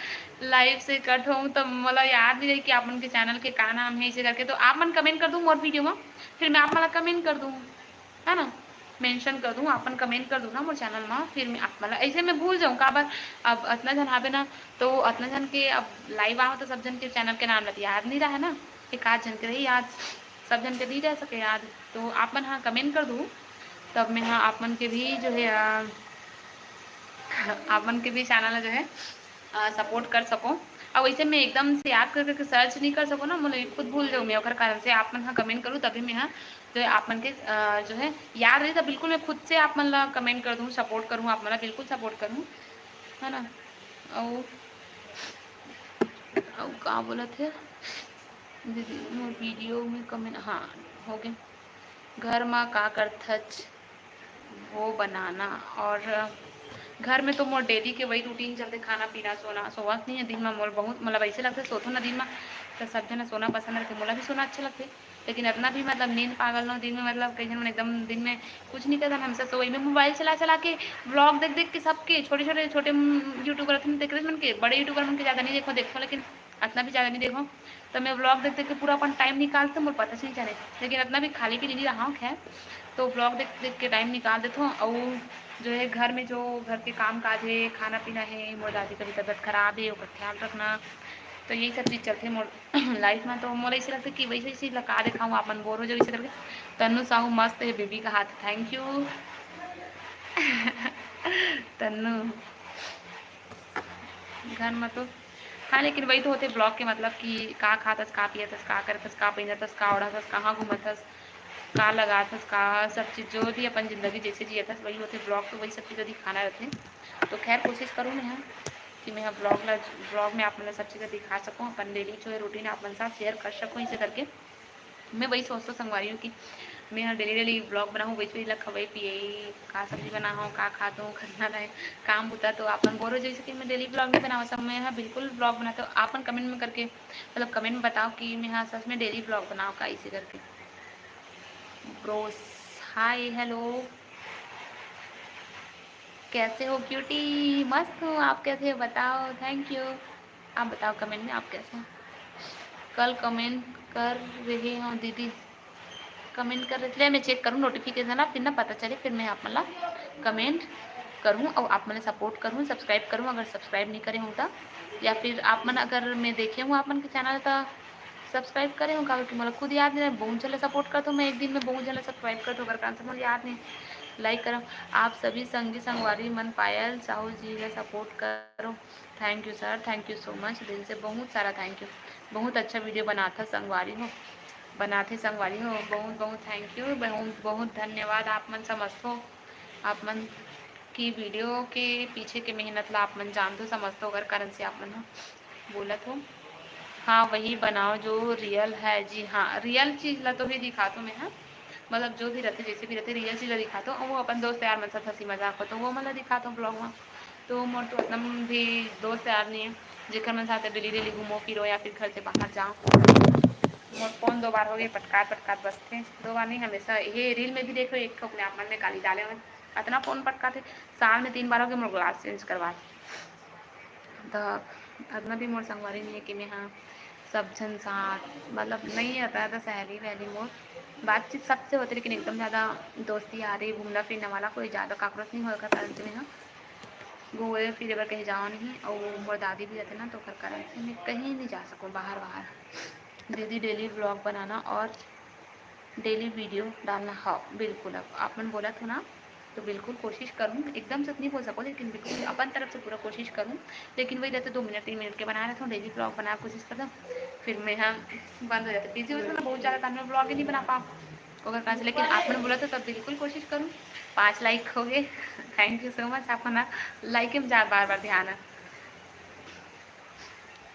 लाइव से कट होऊँ तो मोला याद नहीं रही कि आप मन के चैनल के का नाम है, इसे करके। तो आप मन कमेंट कर दू मोर वीडियो में, फिर मैं आप मन ला कमेंट कर दूँ, है ना, मेंशन कर दूँ, आप मन कमेंट कर दू ना मोर चैनल में, फिर मैं आप मन ला, ऐसे मैं भूल जाऊँ काबर, अब अतना झन आबे ना, तो अतना झन के अब लाइव आओ तो सब झन के चैनल के नाम ला तो याद नहीं रहे ना, एक आध झन के रही याद, सब झन के नहीं रह सके याद। तो आप मन हाँ कमेंट कर दू, तब मैं हाँ आप मन के भी जो है, अ, आप मन के भी चैनल जो है, अ, सपोर्ट कर सको। और वैसे मैं एकदम से याद कर करके सर्च नहीं कर सको ना, मतलब खुद भूल जाऊँ मैं, ओकर कारण से आप मन हाँ कमेंट करू, तभी मैं हाँ जो है आप मन के, अ, जो है याद रही, तब बिल्कुल मैं खुद से आप मन ला कमेंट कर दूँ, सपोर्ट करूँ, आप मन ला बिल्कुल सपोर्ट करूँ, है ना। और, और का बोलत है दीदी, मोर वीडियो में कमेंट, हाँ, हो गए। घर मा का करथच वो बनाना, और घर में तो मोर डेली के वही रूटीन चलते, खाना पीना, सोना। सोवत नहीं है दिन में मोर बहुत, मतलब ऐसे लगते सोथो ना दिन में, तो सब जना सोना पसंद रखे, मोला भी सोना अच्छा लगते, लेकिन इतना भी, मतलब, नींद पागल नो दिन में, मतलब कई झन मन एकदम दिन में कुछ नहीं करता, हमेशा सोई में मोबाइल चला चला के, ब्लॉग देख देख के, सबके छोटे छोटे, छोटे यूट्यूबर देख रहे मन के, बड़े यूट्यूबर मन के ज़्यादा नहीं देखो, देखो, लेकिन इतना भी ज़्यादा नहीं देखो। तो मैं ब्लॉग देख देख के पूरा अपन टाइम निकालते, मोर पता नहीं चले, लेकिन इतना भी खाली भी नहीं रहा हूँ, खैर। तो ब्लॉग देख देख के टाइम निकाल देते हूँ। और जो है घर में जो घर के काम काज है, खाना पीना है, मोर दादी का भी तबीयत खराब है, ओकर ख्याल रखना, तो यही सब चीज़ चलते मोर लाइफ में। तो मोला ऐसे लगता है कि वैसे चीज़ ला का दिखाऊँ, आप मन बोर हो जाओ इसे करके। तन्नू साहू मस्त है बेबी का हाथ, थैंक यू। तन्नू घर में तो, हाँ, लेकिन वही तो होते ब्लॉग के, मतलब कि का खातस, का पियतस, का करतस, का पहिनतस, का ओढ़तस, कहाँ घूमतस, का लगाथस, का सब चीज, जो भी अपन जिंदगी जैसे जियत हस, वही होथे। ब्लॉग तो वही सब चीज दिखाना रहथे। तो खैर, कोशिश करूँ मैं ह कि मैं ह ब्लॉग ला, ब्लॉग में आप मन ला सब चीज दिखा सकूँ, अपन डेली जो है रूटीन आप मन साथ शेयर कर सकूँ, इसे करके मैं वही सोचथों संगवारी हो कि मैं ह डेली डेली ब्लॉग बनाहूँ, वही वही ला खवई पियई, का सब्जी बनाहूँ, का खात हूँ, खरना रहे, काम बुता, तो आप मन बोर हो जाइसे कि मैं डेली ब्लॉग नहीं बनावत, सब मैं ह बिल्कुल ब्लॉग बनाथों। आप मन कमेंट में करके, मतलब कमेंट में बताओ कि मैं ह सच में डेली ब्लॉग बनाओ का, इसे करके। ब्रोस, हाय, हेलो, कैसे हो क्यूटी? मस्त हूँ, आप कैसे हो बताओ? Thank you. आप बताओ कमेंट में आप कैसे हो। कल कमेंट कर रहे हो दीदी, कमेंट कर रहे थे, मैं चेक करूँ नोटिफिकेशन, आप फिर ना पता चले, फिर मैं आप मन ला कमेंट करूँ और आप मन सपोर्ट करूँ, सब्सक्राइब करूँ अगर सब्सक्राइब नहीं करे हूँ तो, या फिर आप मन अगर मैं देखे हूँ आप मन के चैनल तो सब्सक्राइब करे हूँ, काबर कि मोला खुद याद नहीं, बहुत जल्द सपोर्ट करता हूँ मैं, एक दिन में बहुत जल्द सब्सक्राइब करता हूँ, अगर कारण से मोला याद नहीं। लाइक करो आप सभी संगी संगवारी मन, पायल साहू जी ला सपोर्ट करो। Thank you sir, thank you so much, दिल से बहुत सारा थैंक यू। बहुत अच्छा वीडियो बनाथा संगवारी हो, बनाथे संगवारी हो, बहुत बहुत थैंक यू, बहुत बहुत धन्यवाद। आप मन समझथो, आप मन की वीडियो के पीछे के मेहनत ला आप मन जानथो, समझथो, ओकर कारण से आप मन ह बोलत हो। हाँ, वही बनाओ जो रियल है। जी हाँ, रियल चीज ला तो भी दिखाथों मैं, हाँ, मतलब जो भी रहथे, जैसे भी रहथे, रियल चीज ला दिखाथों। और वो अपन दोस्त यार मन साथ हंसी मजाक हो तो वो मन ला दिखाथों ब्लॉग में। तो मोर तो उतना भी दोस्त यार नहीं है जेकर मन साथ डेली डेली घूमो फिरो या फिर घर से बाहर जाओ। मोर फोन दो बार हो गए पटकात पटकात बसथे, दो बार नहीं, हमेशा ये रील में भी देखो, एक ठोक में आप मन में काली डाले हुए, इतना फोन पटकाथे, साल में तीन बार हो गए मोर ग्लास चेंज करवा। तो अतना भी मोर संगवारी नहीं है कि मैं हाँ सब झन साथ, मतलब नहीं आता है तो सहेली वहेली मोर बातचीत सबसे होते, लेकिन एकदम ज़्यादा दोस्ती यारी घूमना फिरना वाला कोई ज़्यादा काकरोच नहीं होए, ओकर कारण से मैं हाँ घूमे फिरे बर कहीं जाओ नहीं। और मोर दादी भी रहते ना, तो ओकर कारण से मैं कहीं नहीं जा सकूँ बाहर वाहर। दीदी डेली ब्लॉग बनाना और डेली वीडियो डालना। हाँ बिल्कुल, अब आप मन बोलत हो ना, तो बिल्कुल कोशिश करूँ, एकदम से तो नहीं बोल सको, लेकिन बिल्कुल अपन तरफ से पूरा कोशिश करूँ। लेकिन वही रहते दो मिनट तीन मिनट के बना रहता हूँ, डेली ब्लॉग बना कोशिश करता हूँ, फिर मैं हाँ बंद हो जाता, बिजी हो जाता ना बहुत ज़्यादा, तो मैं ब्लॉग ही नहीं बना पाऊँ। ओकर कारण से, लेकिन आप मन बोलत हो तब बिल्कुल कोशिश करूँ। पाँच लाइक हो गए, थैंक यू सो मच। आप मन लाइक में जा बार बार ध्यान है।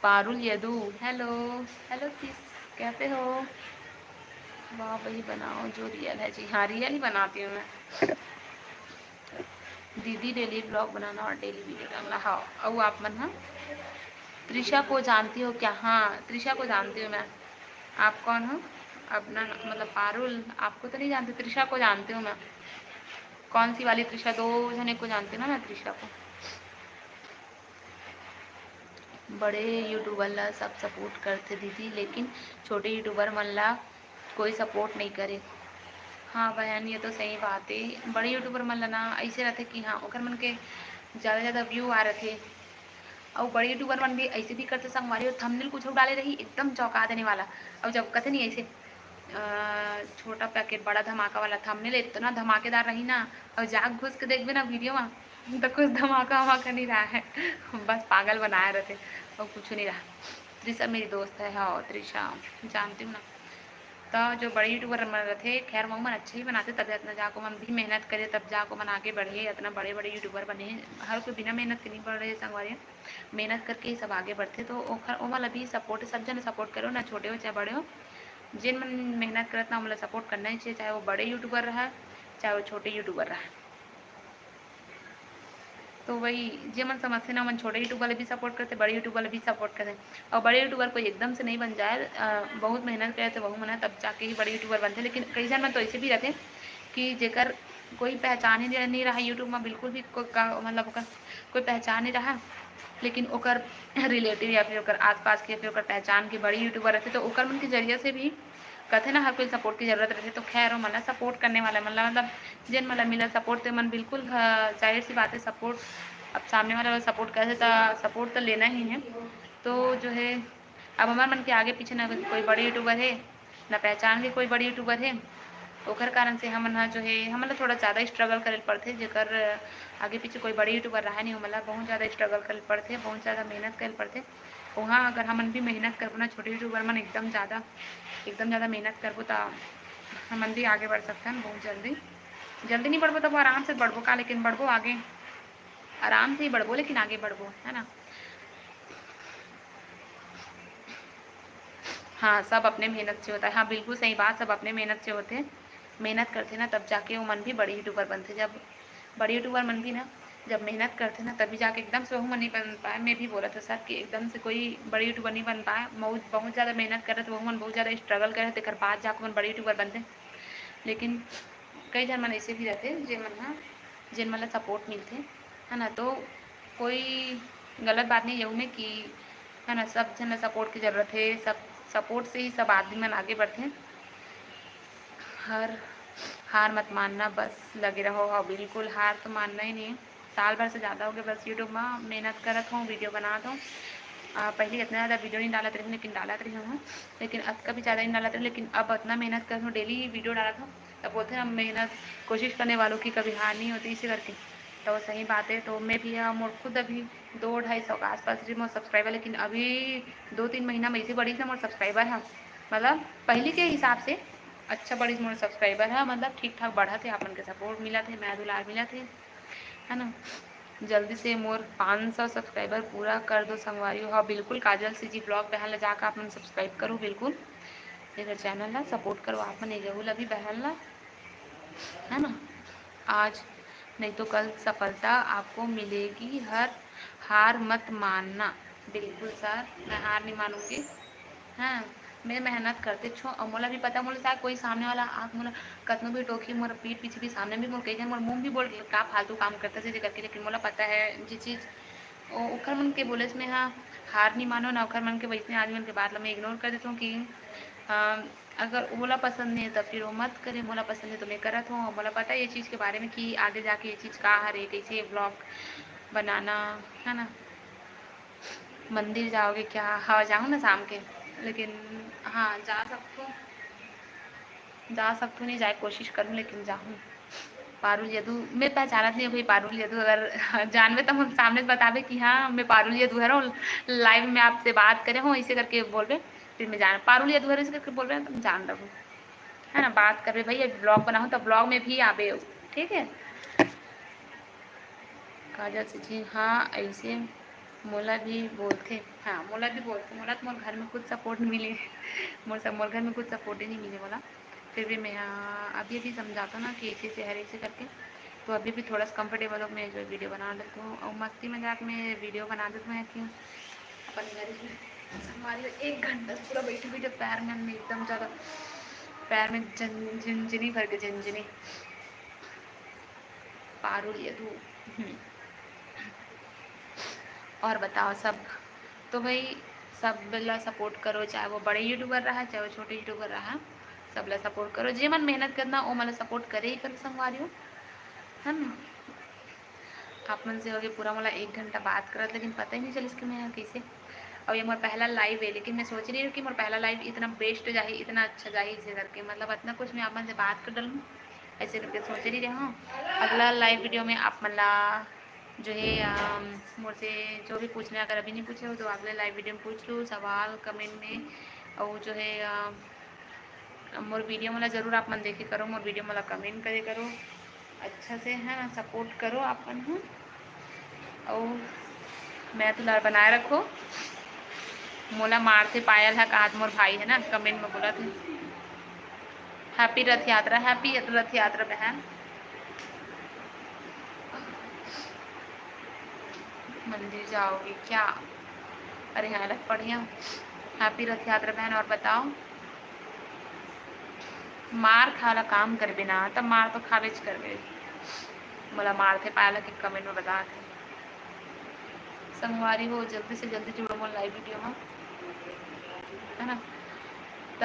पारुल यदु, हेलो। हेलो सिस, कैसे हो? वाह, वही बनाओ जो रियल है। जी हाँ, रियल ही बनाती हूँ मैं। दीदी डेली ब्लॉग बनाना और डेली वीडियो डालना। हाँ, और आप मन हाँ त्रिशा को जानती हो क्या? हाँ, त्रिशा को जानती हूँ मैं। आप कौन हो? अपना मतलब पारुल, आपको तो नहीं जानती, त्रिशा को जानती हूँ मैं। कौन सी वाली त्रिशा? दो जने को जानती हूँ ना मैं त्रिशा को। बड़े यूट्यूबर ला सब सपोर्ट करथे दीदी, लेकिन छोटे यूट्यूबर मन ला कोई सपोर्ट नहीं करे। हाँ बहन, ये तो सही बात है। बड़े यूट्यूबर मन ला ना ऐसे रहथे कि हाँ, ओकर मन के ज़्यादा ज़्यादा व्यू आ रथे। और बड़े यूट्यूबर मन भी ऐसे भी करथे संगवारी, और थंबनेल कुछ डाले रही एकदम चौंका देने वाला। और जब कथे नहीं ऐसे अ, छोटा पैकेट बड़ा धमाका वाला थंबनेल इतना धमाकेदार रही ना, और जाग घुस के देखबे ना वीडियो में तो कुछ धमाका वमाका नहीं रहा है, बस पागल बनाया रहते और कुछ नहीं रहा। त्रिशा मेरी दोस्त है, हाँ त्रिशा जानती हूँ ना। तो जो बड़े यूट्यूबर मन रहते, खैर वो मन अच्छे ही बनाते, तब इतना जाको मन भी मेहनत करे, तब जाको मन आगे बढ़े, इतना बड़े बड़े यूट्यूबर बने हैं। हर कोई बिना मेहनत के नहीं बढ़ रहे संगवारी, मेहनत करके ही सब आगे बढ़ते। तो ओखर ओमन ला भी सपोर्ट, सब जन सपोर्ट करो ना, छोटे हो चाहे बड़े हो, जेन मन मेहनत करत ना, ओमन ला सपोर्ट करना ही चाहिए, चाहे वो बड़े यूट्यूबर रहा, चाहे वो छोटे यूट्यूबर रहा। तो वही, जे मन समझते ना, मन छोटे यूट्यूबर ला भी सपोर्ट करते, बड़े यूट्यूबर ला भी सपोर्ट करते। और बड़े यूट्यूबर कोई एकदम से नहीं बन जाए, अ, बहुत मेहनत करे तो वहू मन तब जाके ही बड़े यूट्यूबर बनते। लेकिन कई जन मन तो ऐसे भी रहते कि जेकर कोई पहचान ही नहीं रहा यूट्यूब में, बिल्कुल भी को-, का, मतलब ओकर कोई पहचान नहीं रहा, लेकिन ओकर रिलेटिव या फिर ओकर आसपास के या फिर ओकर पहचान के बड़े यूट्यूबर रहते, तो ओकर मन के जरिए से भी कहते ना, हर कोई सपोर्ट की जरूरत रहती। तो खैर, वो मन ला सपोर्ट करने वाला मन ला, मतलब जेन मन ला मिला सपोर्ट, तो मन बिल्कुल, अ, जाहिर सी बात है, सपोर्ट अब सामने वाला सपोर्ट करे तो सपोर्ट तो लेना ही है। तो जो है, अब हमार मन के आगे पीछे ना कोई बड़े यूट्यूबर है, ना पहचान के कोई बड़े यूट्यूबर है, ओकर कारण से हमन ह जो है, हमन ला थोड़ा ज़्यादा स्ट्रगल करे पड़थे। जेकर आगे पीछे कोई बड़े यूट्यूबर रहा नहीं, ओमन ला बहुत ज़्यादा स्ट्रगल करे पड़थे, बहुत ज़्यादा मेहनत करे पड़थे। वहाँ अगर हमन भी मेहनत करबो ना, छोटे यूट्यूबर मन एकदम ज़्यादा, एकदम ज़्यादा मेहनत करबो, त हमन भी आगे बढ़ सकथन बहुत जल्दी। जल्दी नहीं बढ़बो तब आराम से बढ़बो का, लेकिन बढ़बो आगे, आराम से ही बढ़बो, लेकिन आगे बढ़बो, है ना। हाँ, सब अपने मेहनत से होता है। हाँ, बिल्कुल सही बात, सब अपने मेहनत से होते हैं। मेहनत करते ना तब जाके वो मन भी बड़े यूट्यूबर बनते। जब बड़े यूट्यूबर मन भी ना जब मेहनत करते ना तभी जाके एकदम से वहू मन नहीं बन पाए। मैं भी बोला था सर कि एकदम से कोई बड़े यूट्यूबर नहीं बन पाए, बहुत बहुत ज़्यादा मेहनत करे तो वहू मन बहुत ज़्यादा स्ट्रगल करे तेकर बाद जाके मन बड़े यूट्यूबर बनते। लेकिन कई झन मन ऐसे भी रहते जे मन हा जेन मन ला सपोर्ट मिलते, है ना। तो कोई गलत बात नहीं यहू में कि, है ना, सब झन ला सपोर्ट की ज़रूरत है। सब सपोर्ट से ही सब आदमी मन आगे बढ़ते। हर हार मत मानना, बस लगे रहो। हाँ बिल्कुल, हार तो मानना ही नहीं है। साल भर से ज़्यादा हो गया बस यूट्यूब में मेहनत करत हूँ, वीडियो बनात हूँ। पहले इतना ज़्यादा वीडियो नहीं डालत रही, लेकिन डालत रही हूँ, लेकिन अब कभी ज़्यादा नहीं डालत रही, लेकिन अब इतना मेहनत करत हूँ, डेली वीडियो डालत हूँ। तब बोलते हैं ना, मेहनत, कोशिश करने वालों की कभी हार नहीं होती, इसी करके। तो सही बात है। तो मैं भी, हाँ, मोर खुद अभी दो ढाई सौ के आसपास रही मोर सब्सक्राइबर, लेकिन अभी दो तीन महीना में ऐसे बढ़ी ना मोर सब्सक्राइबर है, मतलब पहले के हिसाब से अच्छा बढ़ी मोर सब्सक्राइबर है, मतलब ठीक ठाक बढ़त है, आप मन के सपोर्ट मिलत है, मया दुलार मिलत है, है ना। जल्दी से मोर पाँच सौ सब्सक्राइबर पूरा कर दो संगवारी हो। हाँ बिल्कुल, काजल सीजी ब्लॉग बहन ला जाकर आप मन सब्सक्राइब करो, बिल्कुल एकर चैनल ला सपोर्ट करो आप मन, एहू ला भी बहन ला, है ना। आज नहीं तो कल सफलता आपको मिलेगी, हर हार मत मानना। बिल्कुल सर, मैं हार नहीं मानूंगी। हाँ, मैं मेहनत करते छो, और मोला भी पता, मोला चाहे कोई सामने वाला आँख मोला कतनो भी टोकी, मोर पीठ पीछे भी, सामने भी मोर कही जाए, मोर मुँह भी बोल का फालतू काम करता से जे करके, लेकिन मोला पता है जे चीज़ ओ-, ओखर मन के बोले से मैं हा हार नहीं मानो ना, ओखर मन के वैसने आदमी मन के बात ला मैं इग्नोर कर देता हूँ कि, अ, अगर ओला पसंद नहीं है तो फिर वो मत करे, मोला पसंद है तो मैं करत हूँ। मोला पता है ये चीज़ के बारे में कि आगे जाके ये चीज़ का हरे, कैसे ब्लॉग बनाना, है ना। मंदिर जाओगे क्या? हाँ, जाऊँ ना शाम के, लेकिन हाँ, जा सकथो, जा सकथो नहीं, जाए कोशिश करूँ, लेकिन जाऊँ। पारुल यदु, मैं पहचानत नहीं भाई, पारुल यदु अगर जानबे तो हम सामने से बताबे कि हाँ, मैं पारुल यदु हरौं, लाइव में आपसे बात करे हूँ, इसे करके बोलबे, फिर मैं जान, पारुल यदु हरौं, इसे करके बोलबे, तुम जान रहो, है ना, बात करबे भाई। अभी ब्लॉग बनाऊँ तो ब्लॉग में भी आबे, ठीक है। काजल से जी, हाँ, ऐसे मोला भी बोलथे। हाँ, मोला भी बोलथे। मोला तो मोर घर में कुछ सपोर्ट नहीं मिले। मोर सब, मोर घर में कुछ सपोर्ट ही नहीं मिले मोला। फिर भी मैं, हाँ, अभी, अभी समझाता ना कि ऐसे, ऐसे हर ऐसे करके, तो अभी भी थोड़ा सा कंफर्टेबल हो, मैं जो वीडियो बना लेती हूँ। और मस्ती मजाक में वीडियो बना देती हूँ कि अपन घर में संगवारी हो, एक घंटा पूरा बैठी, बैठी पैर में हमने एकदम ज़्यादा, पैर में झन-, झिनझिनी भर के झिनझिनी। पारुल यदु। हम्म। और बताओ सब, तो भाई सब ला सपोर्ट करो, चाहे वो बड़े यूट्यूबर रहा, चाहे वो छोटे यूट्यूबर रहा, सब ला सपोर्ट करो। जे मन मेहनत करना, वो मन ला सपोर्ट करे ही करो संगवारी हो, है ना। आप मन से हो गए पूरा मोला एक घंटा बात करत, लेकिन पता ही नहीं चलिस कि मैं यहाँ कैसे। अब ये मोर पहला लाइव है, लेकिन मैं सोच रही हूँ कि मोर पहला लाइव इतना बेस्ट जाही, इतना अच्छा जाही, इसे करके, मतलब, इतना कुछ मैं आप मन से बात कर डालूँ, ऐसे करके सोच रही हूँ। अगला लाइव वीडियो में आप मन ला जो है, अम, मोर से जो भी पूछना है, अगर अभी नहीं पूछे हो तो अगले लाइव वीडियो में पूछ लो सवाल कमेंट में। और जो है, अम, मोर वीडियो मोला जरूर आप मन देखे करो, मोर वीडियो मोला कमेंट करे करो, अच्छा से, है ना, सपोर्ट करो आप मन, हाँ। और मैं दुलार बनाए रखो। मोला मारथे पायल ह, कहात मोर भाई है ना, कमेंट में बोलत हे। हैप्पी रथ यात्रा, हैप्पी रथ यात्रा बहन। मंदिर जाओगे क्या? अरे हाँ, रथ पढ़िया। हैप्पी रथ यात्रा बहन। और बताओ, मार खाए वाला काम करबे ना, तब मार तो खाबेच करबे। मोला मारथे पाए ला कि कमेंट में बता के। संगवारी हो, जल्दी से जल्दी जुड़ो मोर लाइव वीडियो में, है ना? त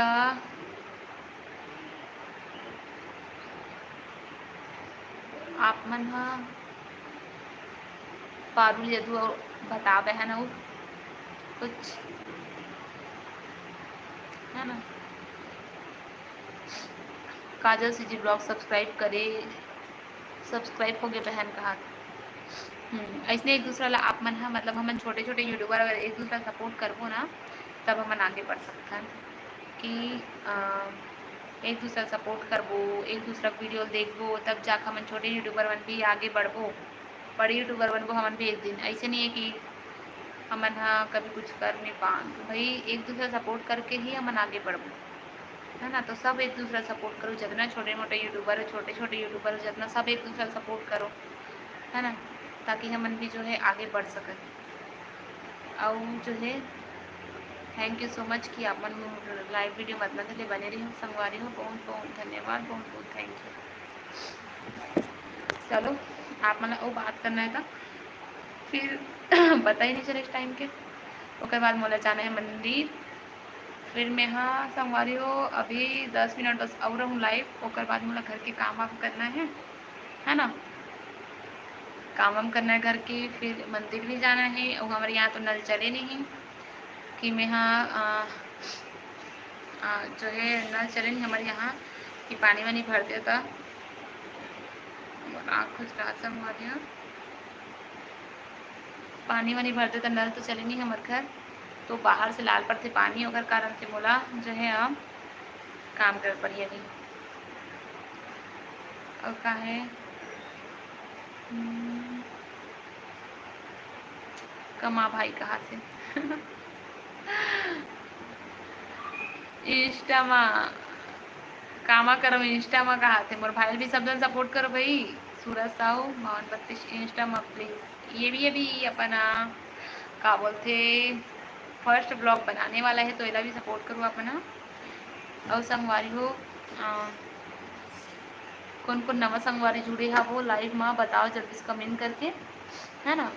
आप मन ह पारुल यदु अउ बताबे, है ना, वो कुछ, है ना? काजल सीजी ब्लॉग सब्सक्राइब करे, सब्सक्राइब हो गए बहन कहा। हम्म, ऐसने एक दूसरा ला आप मन ह, मतलब, हमन छोटे छोटे यूट्यूबर अगर एक दूसरा सपोर्ट करबो ना, तब हमन आगे बढ़ सकथन। कि, अ, एक दूसरा सपोर्ट करबो, एक दूसरा वीडियो देखबो, तब जाके हमन छोटे यूट्यूबर मन भी आगे बढ़बो, बड़े यूट्यूबर बनबो हमन भी एक दिन। ऐसे नहीं है कि हमन ह कभी कुछ कर नहीं पान, तो भाई एक दूसरा सपोर्ट करके ही हमन आगे बढ़बो, है ना? तो सब एक दूसरा सपोर्ट करो, जितना छोटे मोटे यूट्यूबर हो, छोटे छोटे यूट्यूबर हो, जितना सब एक दूसरा सपोर्ट करो, है ना? ताकि हमन भी जो है आगे बढ़ सकें। और जो है thank you so much कि आप मन लाइव वीडियो मतलब ले बने रही हो संगवारी हो, बहुत बहुत धन्यवाद, बहुत बहुत थैंक यू। चलो, आप मन ला वो बात करना है तो फिर पता ही नहीं चले इस टाइम के। ओकर बाद मोला जाना है मंदिर। फिर मैं, हाँ संगवारी हो, अभी दस मिनट बस और रहूँ लाइव, ओकर बाद मोला घर के काम वाम करना है, है ना? काम वाम करना है घर के, फिर मंदिर भी जाना है। और हमारे यहाँ तो नल चले नहीं कि मैं, हाँ, अ, अ, जो है नल चले नहीं हमारे यहाँ कि पानी वानी भर देता। मोर आँख खुजरात संगवारी हो। पानी वानी भर देता, नल तो चले नहीं हमर घर, तो बाहर से लाल पड़थे पानी, ओकर कारण से मोला जो है अब काम करे पड़ही अभी। और का है, हम्म, कमा भाई कहा थे। Insta मा कामा करम, Insta मा कहा थे। मोर भाई भी सब जन सपोर्ट करो भाई। सूरज साहू बावन बत्तीस Insta मा प्लीज। ये भी अभी अपन, आ, का बोलथे, फर्स्ट ब्लॉग बनाने वाला है, तो एला भी सपोर्ट करो अपन, हाँ। और संगवारी हो, आ, कौन कौन नवा संगवारी जुड़े हा वो लाइव मा बताओ जल्दी से कमेंट करके, है ना?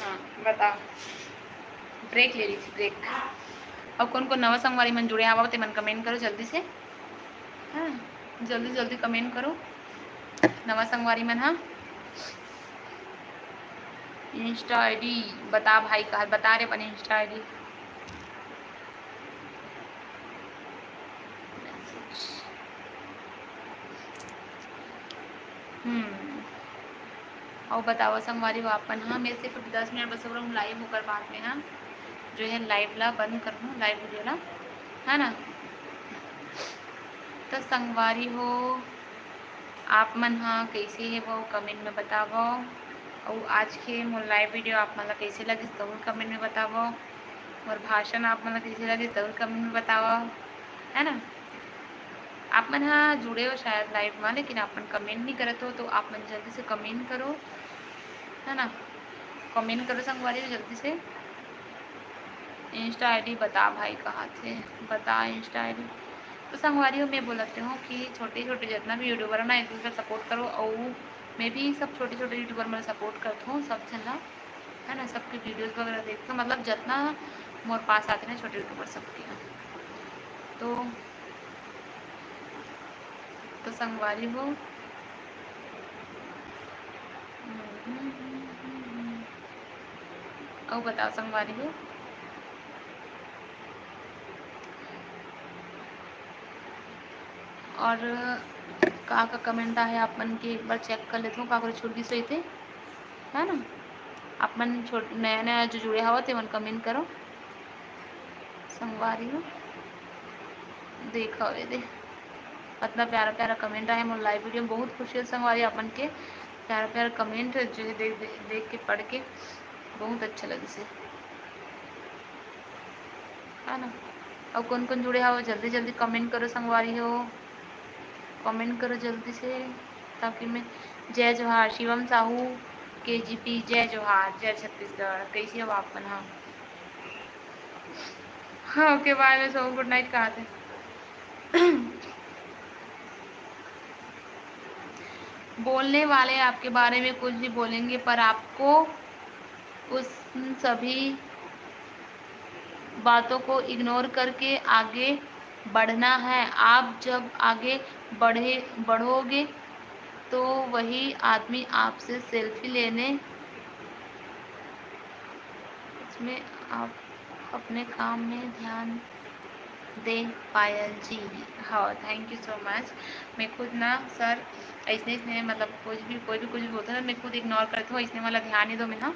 हाँ, बताओ। ब्रेक ले रही थी, ब्रेक। और कौन कौन नवा संगवारी मन जुड़े हवा, ते मन कमेंट करो जल्दी से। हाँ, जल्दी जल्दी कमेंट करो नवा संगवारी मन। हाँ, Insta ID बता भाई, कहा बता रहे अपन Insta ID। हम्म। अउ बताओ संगवारी हो आप मन, हाँ, मैं सिर्फ दस मिनट बस और लाइव होकर बाद में, हाँ, जो है लाइव ला बंद कर दूँ, लाइव वीडियो ला, है ना? तो संगवारी हो, आप मन हा कैसे हे वो कमेंट में बतावो। अउ आज के मोर लाइव वीडियो आप मन ला कैसे लगिस, जरूर कमेंट में बतावो। मोर भाषण आप मन ला कैसे लगिस, जरूर कमेंट में बतावो, है ना? आप मन हा जुड़े हो शायद लाइव में, लेकिन आप मन कमेंट नहीं करत हो, तो आप मन जल्दी से कमेंट करो, है ना? कमेंट करो संगवारी हो जल्दी से। Insta ID बता भाई, कहा थे बता Insta ID। तो संगवारी हो, मैं बोलत हूँ कि छोटे छोटे जितना भी यूट्यूबर है ना, एक दूसरे सपोर्ट करो। और मैं भी सब छोटे छोटे यूट्यूबर मन सपोर्ट करत हूँ, सब झन ला, है ना, सबके वीडियोज़ वगैरह देखथों, मतलब जितना मोर पास आथे ना छोटे यूट्यूबर सबके। तो, तो संगवारी हो, अउ बताओ संगवारी हो, और का का कमेंट आहे आप मन के एक बार चेक कर लेथों, काकरो छूट गिस होही ते, है ना? आप मन छोट नया नया जो जुड़े हवो ते मन कमेंट करो संगवारी हो। देखो ये दे, इतना प्यारा प्यारा कमेंट आहे मोर लाइव वीडियो में। बहुत खुशी है संगवारी, आप मन के प्यारा प्यारा कमेंट जो है देख, देख, देख के, पढ़ के बहुत अच्छा लगिस हे, है ना? और कौन कौन जुड़े हवो जल्दी जल्दी कमेंट करो संगवारी हो, कमेंट करो जल्दी से, ताकि मैं, जय जोहार शिवम साहू, केजीपी, जय जोहार, जय छत्तीसगढ़, कैसे हो आप मन? हाँ, हाँ, ओके, बाय, मैं सोऊँ, गुड नाइट कहा थे। बोलने वाले आपके बारे में कुछ भी बोलेंगे, पर आपको उस, उन सभी बातों को इग्नोर करके आगे बढ़ना है। आप जब आगे बढ़े बढ़ोगे तो वही आदमी आपसे सेल्फी लेने इसमें आप अपने काम में ध्यान दे पायल जी। हाँ, thank you so much। मैं खुद ना सर ऐसने ऐसने मतलब कुछ भी कोई भी कुछ भी बोलता है ना, मैं खुद इग्नोर करती हूँ। ऐसने वाला ध्यान ही दो मैं हाँ,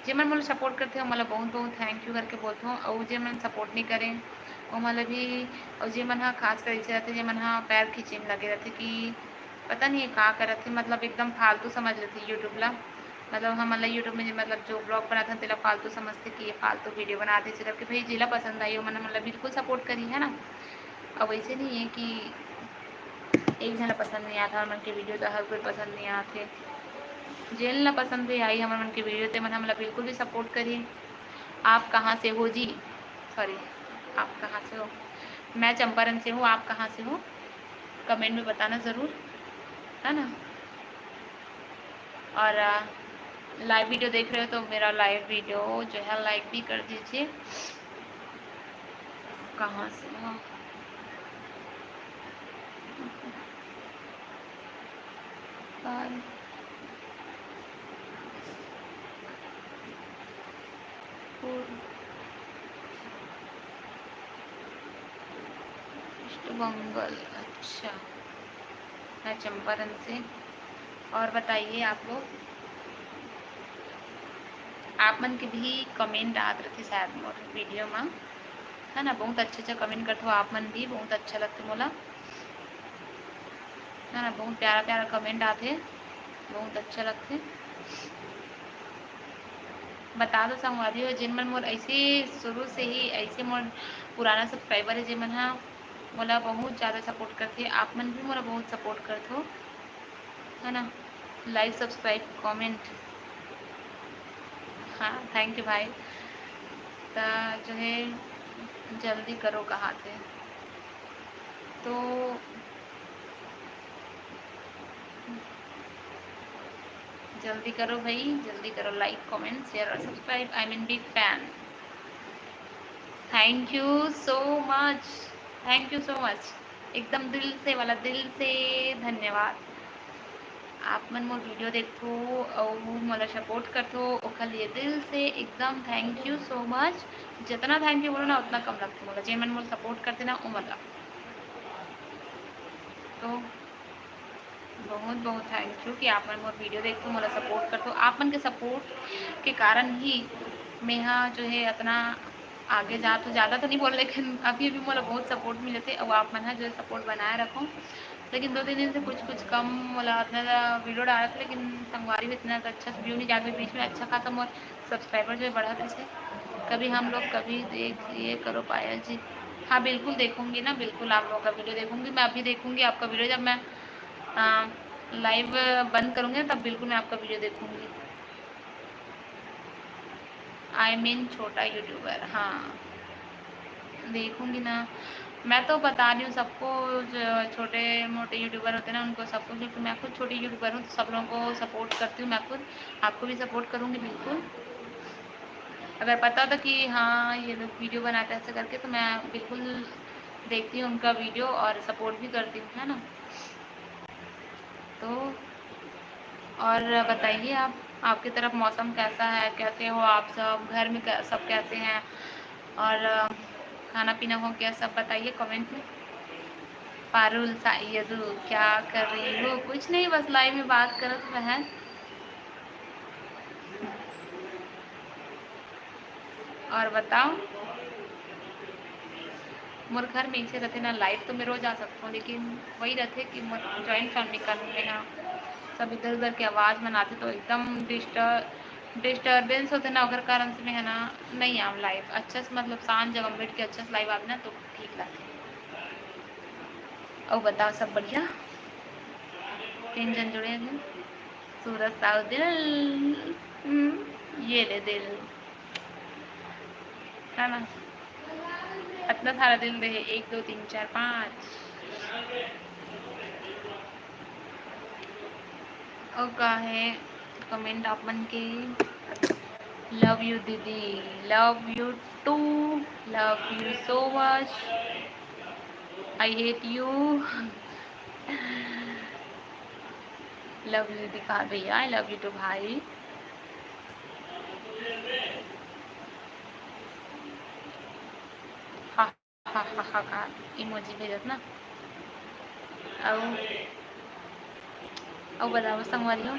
जे मन मोला सपोर्ट करते हो मोला बहुत बहुत थैंक यू करके बोलते हो, और जे मन सपोर्ट नहीं करें वो मतलब भी, और जे मन हाँ खास कर ऐसे रहते जे मन हाँ पैर खींचे में लगे रहते कि पता नहीं का करत है, मतलब एकदम फालतू समझ लेते यूट्यूब ला। मतलब हमन ला यूट्यूब में मतलब जो ब्लॉग बनाते हैं तेला फालतू समझते कि ये फालतू वीडियो बनाते इसे करके। भाई जिला पसंद आई वो मन मतलब बिल्कुल सपोर्ट करी है ना। अब वैसे नहीं है कि एक झन ला पसंद नहीं आता, हमन के वीडियो तो हर कोई पसंद नहीं आते। जेन ला पसंद भी आई हमन मन के वीडियो ते मन हमला बिल्कुल भी सपोर्ट करी। आप कहाँ से हो जी? सॉरी, आप कहाँ से हो? मैं चंपारण से हूँ। आप कहाँ से हो? कमेंट में बताना ज़रूर, है ना। और लाइव वीडियो देख रहे हो तो मेरा लाइव वीडियो जो है लाइक भी कर दीजिए। कहाँ से हो? कानपुर, ईस्ट बंगाल। अच्छा, मैं चंपारण से। और बताइए आप लोग, आप मन के भी कमेंट आत रथे शायद मोर वीडियो में, है ना। बहुत अच्छा अच्छा कमेंट करते हो आप मन भी, बहुत अच्छा लगते मोला, है ना। बहुत प्यारा प्यारा कमेंट आते, बहुत अच्छा लगते। बता दो संगवारी हो, जिन मन मोर ऐसे शुरू से ही ऐसे मोर पुराना सब्सक्राइबर है, जिन मन हा मोला बहुत ज़्यादा सपोर्ट करते, आप मन भी मोला बहुत सपोर्ट करते हो, है ना। लाइक, सब्सक्राइब, कमेंट, हाँ थैंक यू भाई। तो जो है जल्दी करो कहा थे तो जल्दी करो भाई, जल्दी करो, लाइक कमेंट शेयर और subscribe. I am big fan, thank you so much, thank you so much। एकदम दिल से वाला दिल से धन्यवाद। आप मन मोर वीडियो देखथो अउ मोला सपोर्ट करथो ओखर लिए दिल से एकदम thank you so much। जितना थैंक यू बोलो ना उतना कम लगथे मोला, जे मन मोला सपोर्ट करथे ना वो मन ला। तो बहुत बहुत थैंक यू कि आप मन मोर वीडियो देखथो, मोला सपोर्ट करथो। आप मन के सपोर्ट के कारण ही मैं हा जो है इतना आगे जात हो। ज़्यादा तो नहीं बोल लेकिन अभी अभी मोला बहुत सपोर्ट मिलथे और आप मन हा जो है सपोर्ट बनाए रखो। लेकिन दो तीन दिन से कुछ कुछ कम मोला इतना वीडियो डालत लेकिन संगवारी भी इतना अच्छा व्यू नहीं जाते बीच में अच्छा खासा मोर सब्सक्राइबर जो है बढ़त रहे। कभी हम लोग कभी देख ये करो पायल जी। हाँ बिल्कुल देखूंगी ना, बिल्कुल आप लोगों का वीडियो देखूंगी। मैं अभी देखूंगी आपका वीडियो जब मैं लाइव बंद करूंगी ना तब बिल्कुल मैं आपका वीडियो देखूंगी। I mean छोटा यूट्यूबर, हाँ देखूंगी ना। मैं तो बता रही हूँ सबको, जो छोटे मोटे यूट्यूबर होते हैं ना उनको सबको, क्योंकि मैं खुद छोटी यूट्यूबर हूँ तो सब लोगों को सपोर्ट करती हूँ मैं खुद। आपको भी सपोर्ट करूँगी बिल्कुल। अगर पता होता कि हाँ ये लोग वीडियो बनाते हैं ऐसे करके तो मैं बिल्कुल देखती हूँ उनका वीडियो और सपोर्ट भी करती हूँ, है ना। तो और बताइए आप, आपकी तरफ मौसम कैसा है, कैसे हो आप सब, घर में कै-, सब कैसे हैं और अ, खाना पीना हो गया, सब बताइए कमेंट में। पारुल साइयदू क्या कर रही हो? कुछ नहीं, बस लाइव में बात करत बहन। और बताओ, मोर घर में इसे रहते ना, लाइव तो मैं रोज आ सकता हूँ, लेकिन वही रहते कि मोर जॉइंट फैमिली का में ना सब इधर उधर की आवाज़ मन आते तो एकदम डिस्टर्ब डिस्टर्बेंस होते ना, ओकर कारण से मैं है ना नहीं आऊँ लाइव। अच्छा से मतलब शांत जगह में बैठ के अच्छा से लाइव आते ना तो ठीक लगते। और बताओ सब बढ़िया? तीन जन जुड़े हैं। सूरज साहू दिल, हम्म, ये ले दिल, है ना। इतना सारा दिल दे, एक दो तीन चार पाँच। और का है कमेंट आप मन के? Love you दीदी, love you too, love you so much। I hate you। Love you दिखा भैया, I love you too भाई। हा, हा, हा, हा, हा, emoji भेजत ना। अउ, अउ बताओ संगवारी हो।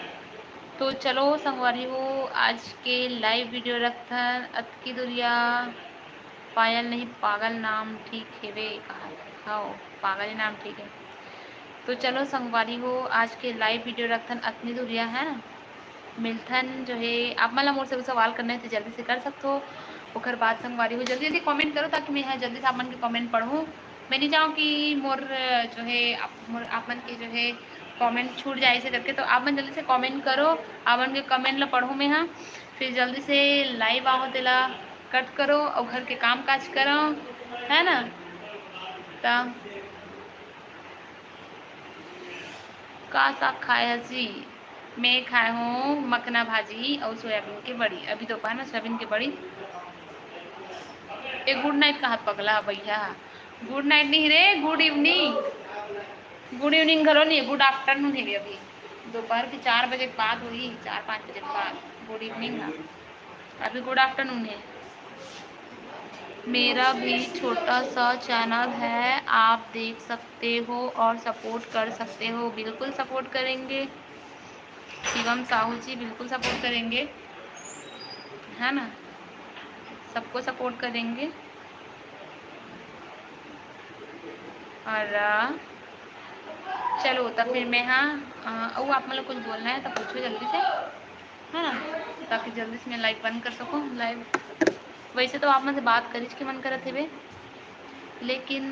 तो चलो संगवारी हो, आज के live video रखथन अतकी दुरिया। पायल नहीं, पागल नाम ठीक हेवे कहा। हाँ, पागल ही नाम ठीक है। तो चलो संगवारी हो, आज के live video रखथन अतनी दुरिया, है ना। मिलथन जो है, आप मन ला मोर से सवाल करना है तो जल्दी से कर सकथो। ओकर बाद संगवारी हो, जल्दी जल्दी comment करो, ताकि मैं यहाँ जल्दी से आप मन के comment पढ़ूँ। मैं नहीं चाहूँ कि मोर जो है, आप, मोर, आप मन के जो है comment छूट जाए ऐसे करके। तो आप मन जल्दी से comment करो, आप मन के comment ला पढ़ूँ मैं यहाँ, फिर जल्दी से live आहो, तेला cut करो और घर के काम काज करो, है ना। त का साग खाए हसी? मैं खाए हूँ मखना भाजी और सोयाबीन के बड़ी। अभी दोपहर में सोयाबीन के बड़ी। ए, good night कहा पगला भैया? Good night नहीं रे, good evening। Good evening घलो नहीं, good afternoon है अभी। दोपहर के चार बजे के बाद हुई, चार पाँच बजे के बाद good evening ना, अभी good afternoon है। मेरा भी छोटा सा channel है, आप देख सकते हो और support कर सकते हो। बिल्कुल support करेंगे शिवम साहू जी, बिल्कुल support करेंगे, है ना, सबको support करेंगे। और अ, चलो तो फिर मैं, हाँ, अ, अउ आप मन ला कुछ बोलना है तो पूछो जल्दी से, है ना, ताकि जल्दी से मैं live बंद कर सकूँ। Live वैसे तो आप मन से बात करिच के मन करत हेबे, लेकिन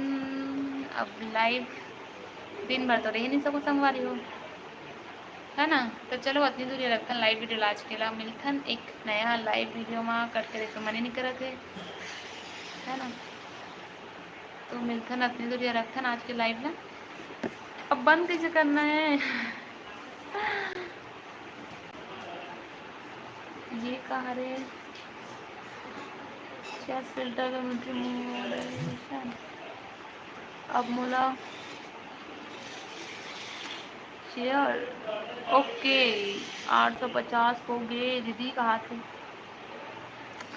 अब live दिन भर तो रह नहीं सकूँ संगवारी हो, है ना। तो चलो अतनी दूरी रखथन live video ला आज के ला, मिलथन एक नया live video मा। Cut करे के मन ही नहीं करत हे, है ना। तो मिलथन अतनी दूरी रखथन आज के live ला। अब बंद कैसे करना है? ये कहा रे, क्या filter का मुझे मुंह हो रहा है। अब मोला share, OK, आठ सौ पचास हो गए दीदी, कहा थे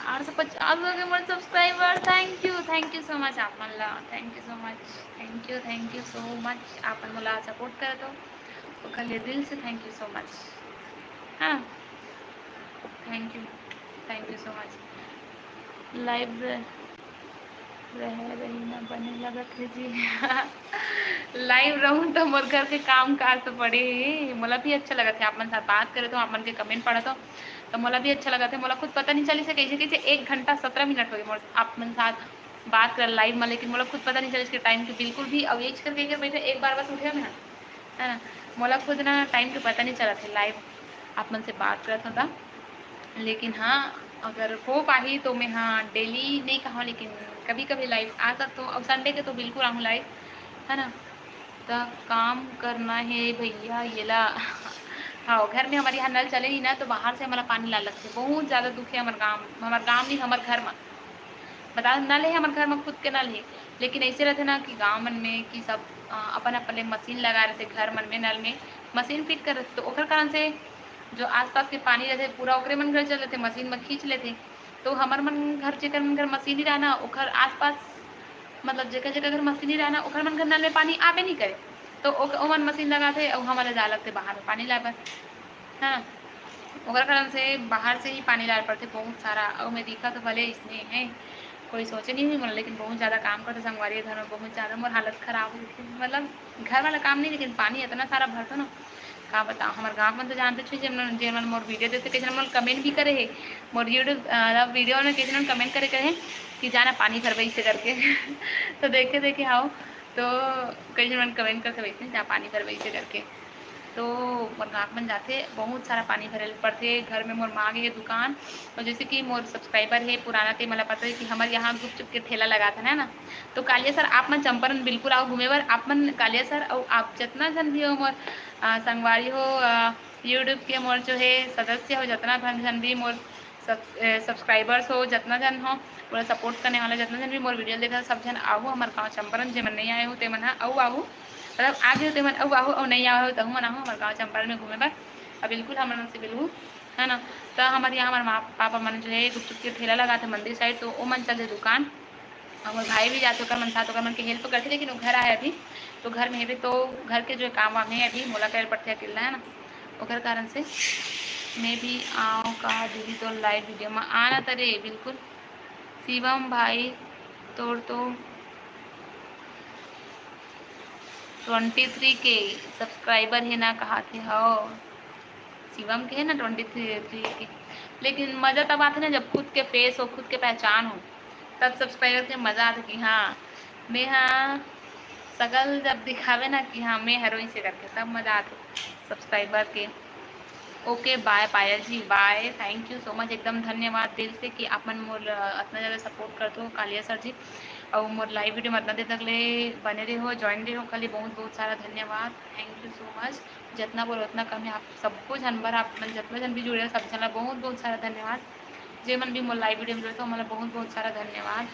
आठ सौ पचास हो गए मोर subscriber। Thank you, thank you so much आप मन ला, thank you so much, thank you, thank you so much। आप मन मोला support करत हो, ओकर लिए दिल से thank you so much। हाँ, thank you, thank you so much। Live रहे रही ना बने लगत है जी। Live रहूं तो मोर घर के काम काज तो पड़े हे। मोला भी अच्छा लगत है आप मन साथ बात करे तो, आप मन के comment पढ़त हो तो मोला भी अच्छा लगत है। मोला खुद पता नहीं चलिस हे कैसे कैसे एक घंटा सत्रह मिनट हो गए मोर आप मन साथ बात कर live में, लेकिन मोला खुद पता नहीं चलिस के time के बिल्कुल भी। अब एज करके कर बैठे एक बार बस उठे मैं, है ना, मोला खुद ना time के पता नहीं चलत है। Live आप मन से बात करत होता, लेकिन हाँ, अगर हो पाही तो मैं, हाँ, daily नहीं कहा, लेकिन कभी कभी live आ सकता हूँ। और Sunday के तो बिल्कुल आऊँ live, है ना। तो काम करना है भैया, ये ला। हाँ, घर में हमारे यहाँ नल चले नहीं ना, तो बाहर से हमारा पानी ला लगते। बहुत ज़्यादा दुख है हमारे गाँव, हमारे गाँव नहीं, हमारे घर में। बता, नल है हमारे घर में, खुद के नल है, लेकिन ऐसे रहते ना कि गाँव मन में कि सब, अ, अपन अपन ले मशीन लगा रहते घर मन में, नल में मशीन fit कर रहते, तो ओकर कारण से जो आसपास के पानी रहते पूरा ओकरे मन घर चल देते, मशीन में खींच लेते। तो हमर मन घर, जेकर मन घर मशीन ही रहना, ओकर आसपास, मतलब जेकर जेकर घर मशीन ही रहना, ओकर मन घर नल में पानी आबे नहीं करे। तो ओक-, ओमन मशीन लगाते और हमारे जा लगते बाहर में पानी लाए बर, है ना। ओकर कारण से बाहर से ही पानी लाए पड़ते बहुत सारा। और मैं दिखा तो भले इसने है, कोई सोचे नहीं हुई मोला, लेकिन बहुत ज़्यादा काम करते संगवारी, घर में बहुत ज़्यादा मोर हालत खराब हो गई थी। मतलब घर वाला काम नहीं, लेकिन पानी इतना सारा भरता ना, का बताओ। हमारे गाँव में तो जानते छो, जेमन जेमन मोर video देते, कैसे मोर comment भी करे है, मोर YouTube, अ, video में कैसे comment करे करे है कि जाना पानी भरबे इसे करके। तो देखे देखे आओ, तो कई झन मन comment करथे वइसने, "जा पानी भर वइसे," करके। तो मोर गाँव मन जाथे, बहुत सारा पानी भरे ल पड़थे। घर में मोर माँ के दुकान, और जैसे कि मोर subscriber हे पुराना, ते मोला पता हे कि हमर यहाँ गुपचुप के ठेला लगाथन, है ना। तो कालिया सर, आप मन चंपारण बिल्कुल आओ घूमे बर। आप मन कालिया सर, अउ आप जतना झन भी हो मोर, अ, संगवारी हो, अ, YouTube के मोर जो है सदस्य हो, जतना झन, झन भी मोर सब्स-, ए, subscribers हो, जतना झन हो, मोला support करने वाला जतना झन भी मोर video देखत हो, सब झन आहू हमर गाँव चंपारण। जेमन नइ आए हो, तेमन ह अउ आहू, मतलब, आ गे हो, तेमन अउ आहू, अउ नइ आए हो, तहू मन आहू हमर गाँव चंपारण में घूमे बर। अब बिल्कुल हमन से मिलहू, है ना? त हमर यहाँ हमर माँ पापा मन जो है गुपचुप के ठेला लगाथे मंदिर side, तो ओ मन चल दे दुकान। अउ मोर भाई भी जाथे ओकर मन साथ, ओकर मन के help करथे, लेकिन वो घर आए अभी, तो घर में हेबे तो घर के जो काम वाम है अभी मोला करे पड़थे अकेला, है ना, ओकर कारण से। मैं भी आऊँ का दीदी तोर live video में? आना त रे, बिल्कुल। शिवम भाई, तोर तो twenty three K subscriber है ना, कहा थे हो? शिवम के है ना twenty three K, लेकिन मजा तब आथे ना जब खुद के face हो, खुद के पहचान हो, तब subscriber के मजा आथे कि हाँ, मैं हाँ, शकल जब दिखावे ना कि हाँ, मैं हरों इसे करके, तब मजा आथे subscriber के। OK, bye Payal ji, bye, thank you so much, एकदम धन्यवाद दिल से कि आप मन मोर, अ, अतना ज़्यादा support करथो कालिया sir जी, अउ मोर live video में अतना देर तक ले बने रहे हो, join रहे हो, ओकर लिए बहुत बहुत सारा धन्यवाद, thank you so much। जतना बोलो उतना कम है, आप सबको झन बर, आप मन जतना झन भी जुड़े हो, सब झन ला बहुत बहुत सारा धन्यवाद। जे मन भी मोर live video में जुड़े हो, ओमन ला बहुत बहुत सारा धन्यवाद,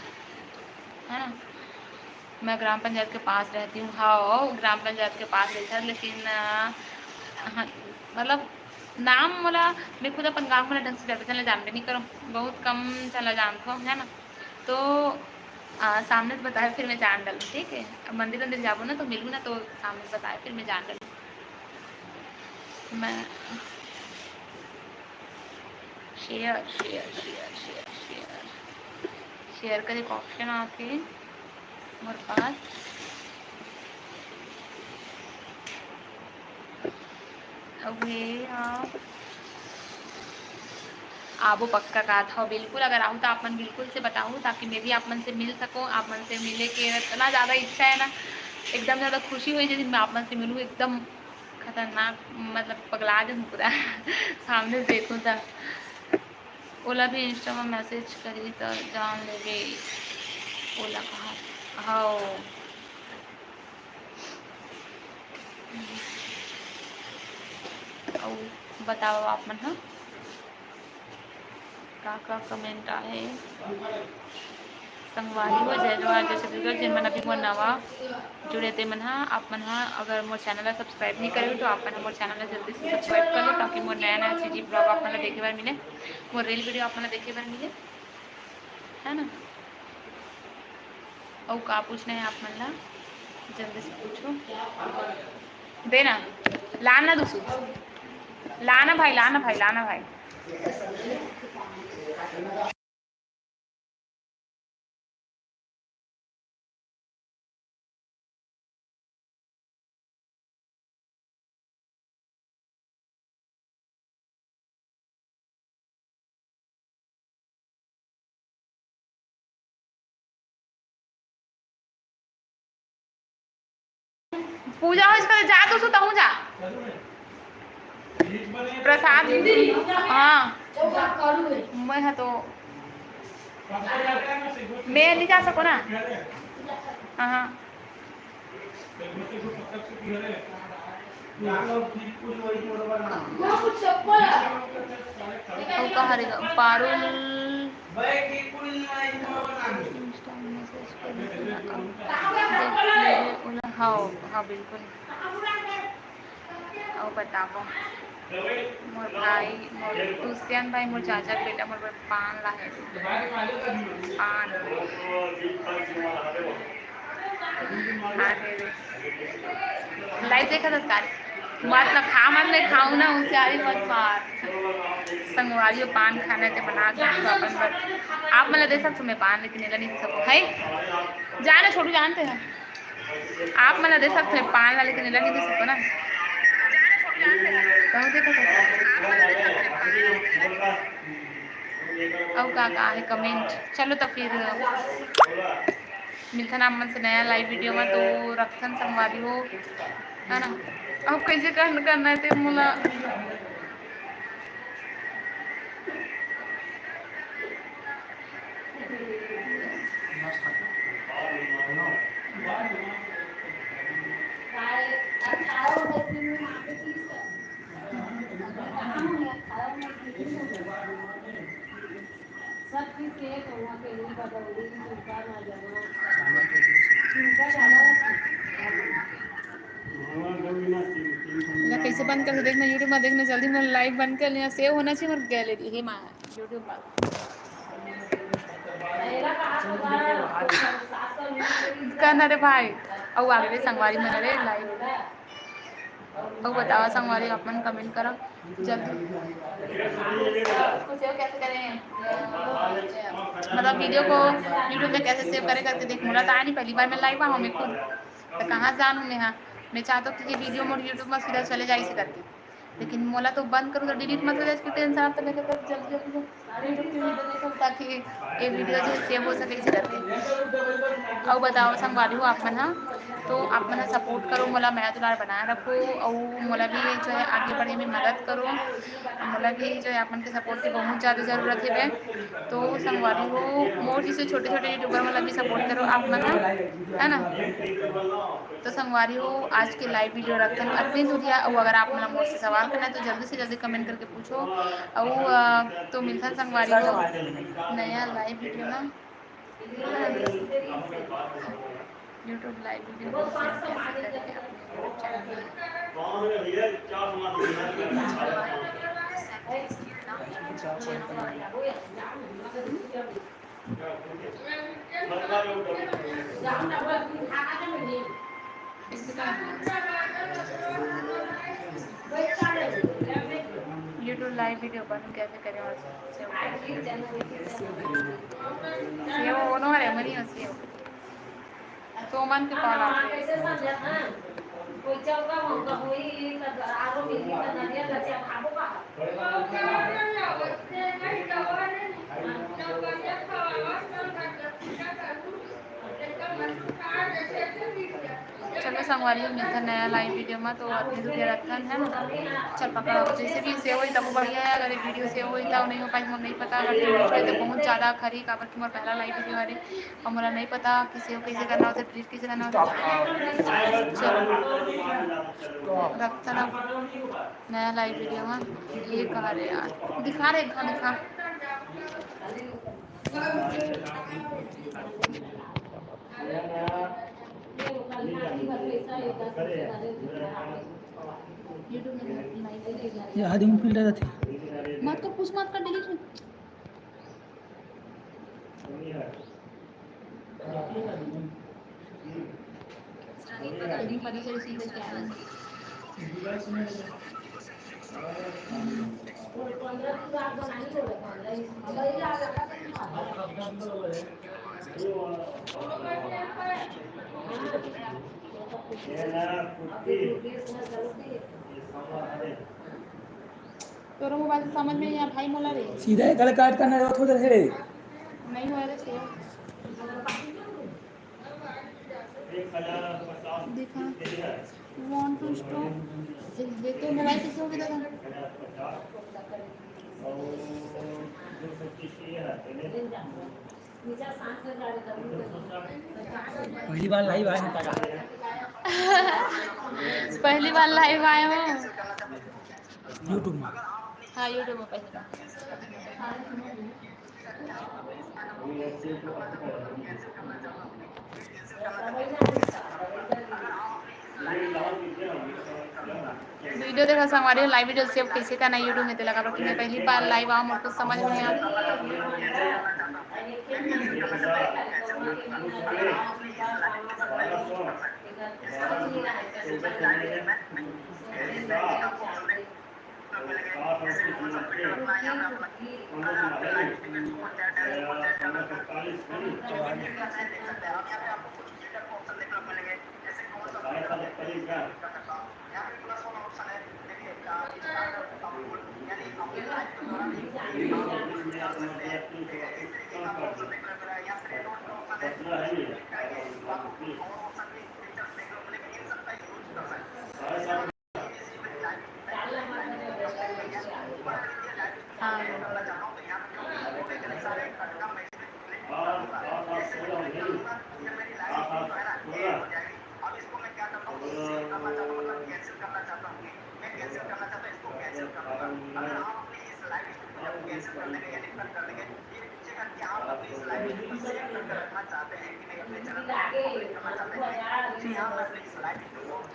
है ना। मैं ग्राम पंचायत के पास रहती हूँ। हाँ, ग्राम पंचायत के पास रहता है, लेकिन, अ, हाँ, मतलब, नाम मोला, मैं खुद अपन गाँव मोला ढंग से जादा झन ला जानबे नहीं करूँ, बहुत कम झन ला जानथो, है ना। तो, अ, सामने से बताए फिर मैं जान डालूँ, ठीक है? अब मंदिर वंदिर जाबो ना तो मिलूँ ना, तो सामने से बताए फिर मैं जान डालूँ। मैं share, share, share, share, share, share करे के option आथे मोर पास। अबे आप आबो पक्का का था, बिल्कुल, अगर आहू तो आप मन बिल्कुल से बताहू, ताकि मैं भी आप मन से मिल सकूँ। आप मन से मिले के इतना ज़्यादा इच्छा है ना, एकदम ज़्यादा खुशी हुई, जैसे मैं आप मन से मिलूँ, एकदम खतरनाक, मतलब, पगला जहूँ पूरा। सामने से देखूँ त ओला भी Insta में message करी त जान लेबे, ओला कहा हव। अउ बताओ आप मन ह। का का comment आहे? संगवारी हो, जय जोहार, जय छत्तीसगढ़। जेन मन अभी मोर नवा जुड़े ते मन ह, आप मन ह अगर मोर channel ला subscribe नहीं करे हो तो आप मन ह मोर channel ला जल्दी से subscribe कर लो, ताकि मोर नया नया C G vlog आप मन ला देखे बर मिले, मोर reel video आप मन ला देखे बर मिले, है ना। अउ का पूछना है आप मन ला, जल्दी से पूछो। देना, लाना दूसू, लाना भाई, लाना भाई, लाना भाई। पूजा हो इसका जा तो सुता हूँ जा। प्रसाद, हाँ, मैं है तो मैं नहीं जा सको ना। हाँ, हाँ। अउ का हरे गा? पारुल Insta में message कर दीजिए ना, अब देख लीजिए ओला। हाँ, हाँ, बिल्कुल। अउ बताबो। मोर भाई, मोर दुष्यंत भाई, मोर चाचा के बेटा, मोर बर पान लाहे। पान। अरे रे। Live देखत हस का? मत ना खा, मत ले खाऊ ना, होशियारी मत मार। संगवारी हो, पान खाना है ते बना सकथो अपन बर। आप मन ला दे सकथो मैं पान, लेकिन एला नहीं दे सकथो। है? जा ना छोटू, जानते हैं। आप मन ला दे सकथो पान ला, लेकिन एला नहीं दे सकथो ना। कहूँ देखो तो। अउ का का है comment? चलो तो फिर मिलथन आप मन से नया live video में, तो रखथन संगवारी हो, है ना? अब कैसे कर-, करना है ते मोला। सब चीज के तो वहाँ के नहीं बदौली की चिंता ना जमा। चिंता ज्यादा। ला कैसे बंद कर, देखना YouTube में, देखना जल्दी, मोर live बंद कर लिया, save होना चाहिए मोर gallery। हे माँ, YouTube में। कहना रे भाई, अउ आगे रे संगवारी मन रे live। अउ बतावा संगवारी, आप मन comment करा जल्दी। इसको save कैसे करें? मतलब video को YouTube में कैसे save करें करके देख, मोला तो आया नहीं, पहली बार मैं live आऊँ मैं खुद, तो कहाँ से जानूँ मैं? हाँ, मैं चाहता हूँ कि ये video मोर YouTube में सीधा चले जाए इसे करके, लेकिन मोला तो बंद करूँ तो delete मत हो जाए, इसकी tension आप तो मेरे को जल्दी जल्दी से YouTube की video देखो, ताकि ये video जो save हो सके इसे करके। अउ बताओ संगवारी हो आप मन हा, तो आप मन हा support करो, मोला मया दुलार बनाए रखो, अउ मोला भी जो है आगे बढ़े में मदद करो। मोला भी जो है आप मन के support की बहुत ज़्यादा ज़रूरत है। तो संगवारी हो, मोर जैसे छोटे छोटे YouTuber मोला भी support करो आप मन हा, है ना। तो संगवारी हो, आज के live video रखथन अतने दूरिहा। अउ अगर आप मन ला मोर से सवाल करना है तो जल्दी से जल्दी comment करके पूछो। अउ, अ, तो मिलथन संगवारी हो नया live video में। YouTube live video को share कैसे करके अपने YouTube channel में। YouTube live video बंद कैसे करें और save करें? Save होनो हरे मनी हो save। सोमन के call आ। चलो संगवारी हो, मिलथन नया live video में। तो अतने दूरिहा रखथन, है ना। चल पकड़ा, जैसे भी save होई तब बढ़िया है, अगर ये video save होई तब नहीं हो पाई, मोर नहीं पता। अगर delete होई तो बहुत ज़्यादा खरी, काबर कि मोर पहला live video हरे, अउ मोला नहीं पता कि save कैसे करना होथे, delete कैसे करना होथे। चलो रखथन अब नया live video में। ये कहा रे यार, दिखा रे, दिखा, दिखा। ये आदमी filter आथे। मत कर, push मत कर, delete। तोरो मोबाइल से समझ में नहीं आ भाई मोला रे। सीधा ही गला काट करना है, थोड़ा रे। नहीं हो रे से। देखा, want to stop। ये तो मोबाइल कैसे हो गया था? पहली बार live आए हैं। पहली बार live आए हो? YouTube में। हाँ, YouTube में पहली बार। Video देखा संगवारी, live video save कैसे करना है YouTube में, तेला काबर कि मैं पहली बार live आऊँ, मोर कुछ समझ नहीं आ।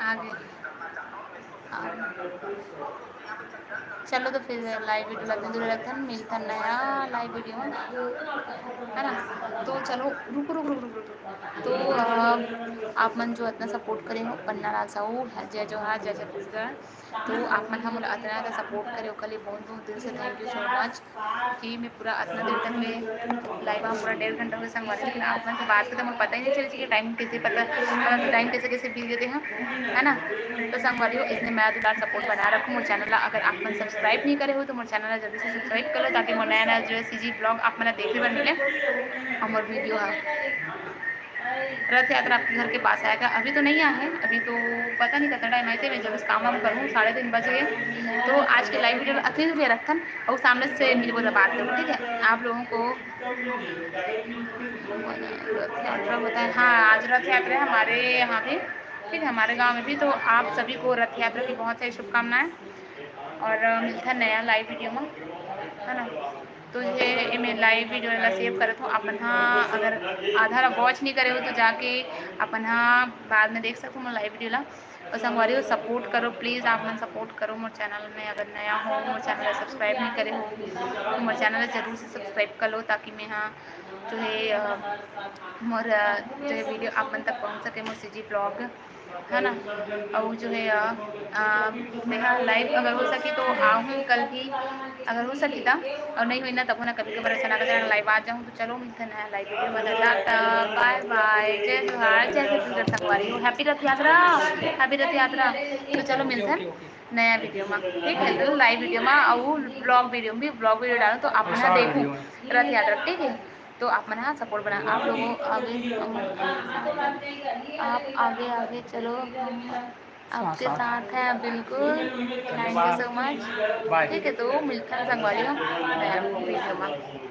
आगे। हाँ। चलो तो फिर live video ला दूर रखथन, मिलथन नया live video में, है ना? तो चलो, रुक, रुक, रुक, रुक, रुक। तो, अ, आप मन जो अतना support करे हो, पन्ना लाल साहू, जय जोहार, जय छत्तीसगढ़। तो आप मन ह मोला अतना ज्यादा support करे, ओकर लिए बहुत, बहुत दिल से thank you so much। कि मैं पूरा अतना देर तक मैं live आ, पूरा डेढ़ घंटा हो गया संगवारी, लेकिन आप मन से बात करते मोर पता ही नहीं चले कि time कैसे पता, मतलब time कैसे कैसे बीत जाते हैं, है ना? तो संगवारी हो, इसने मैं दुलार support बना रखूँ मोर channel ला। अगर आप मन subscribe नहीं करे हो तो मोर channel ला जल्दी से subscribe कर लो, ताकि मोर नया नया जो है CG vlog आप मन ला देखे बर मिले। और मोर video है रथ यात्रा आपके घर के पास आएगा? अभी तो नहीं आया है, अभी तो पता नहीं कितना time आए थे, मैं जब इस काम वाम करूँ, साढ़े तीन बजे। तो आज के live video में अतनी दूर रखथन और सामने से मिलबो तो बात करूँ, ठीक है? आप लोगों को रथ यात्रा बताए, हाँ, आज रथ यात्रा है हमारे यहाँ भी, ठीक है, हमारे गांव में भी। तो आप सभी को रथ यात्रा की बहुत सारी शुभकामनाएं और, अ, मिलता है नया live video में, है ना? तो ये, ये मैं live video ला save करत हूँ, अपन हाँ अगर आधा ला watch नहीं करे हो तो जाके अपन हाँ बाद में देख सकते हो मोर live video ला। और संगवारी हो, support करो please, आप मन support करो मोर channel में। अगर नया हो, मोर channel ला subscribe नहीं करे हो तो मोर channel ला जरूर से subscribe कर लो, ताकि मैं हाँ जो है, अ, मोर, अ, जो है video आप मन तक पहुँच सके, मोर CG vlog, है ना? और जो है, अ, अ, मैं हाँ live अगर हो सकी तो आऊँ कल भी, अगर हो सकी था, और नहीं हुई ना तब ना कभी कभार ऐसा ना live आ जाऊँ। तो चलो मिलते हैं नया live video में, टाटा, bye bye, जय जोहार, जय छत्तीसगढ़ संगवारी हो, happy रथ यात्रा, happy रथ यात्रा। तो चलो मिलते हैं नया video में, ठीक है? तो live video में और vlog video में भी, vlog video डालूँ तो आप ना देखो रथ यात्रा, ठीक है? तो आप मन हाँ support बना, आप लोगों आगे, आप आगे आगे चलो, हम आपके साथ हैं बिल्कुल। Thank you so much। ठीक है, तो मिलते हैं संगवारी हो नया video में।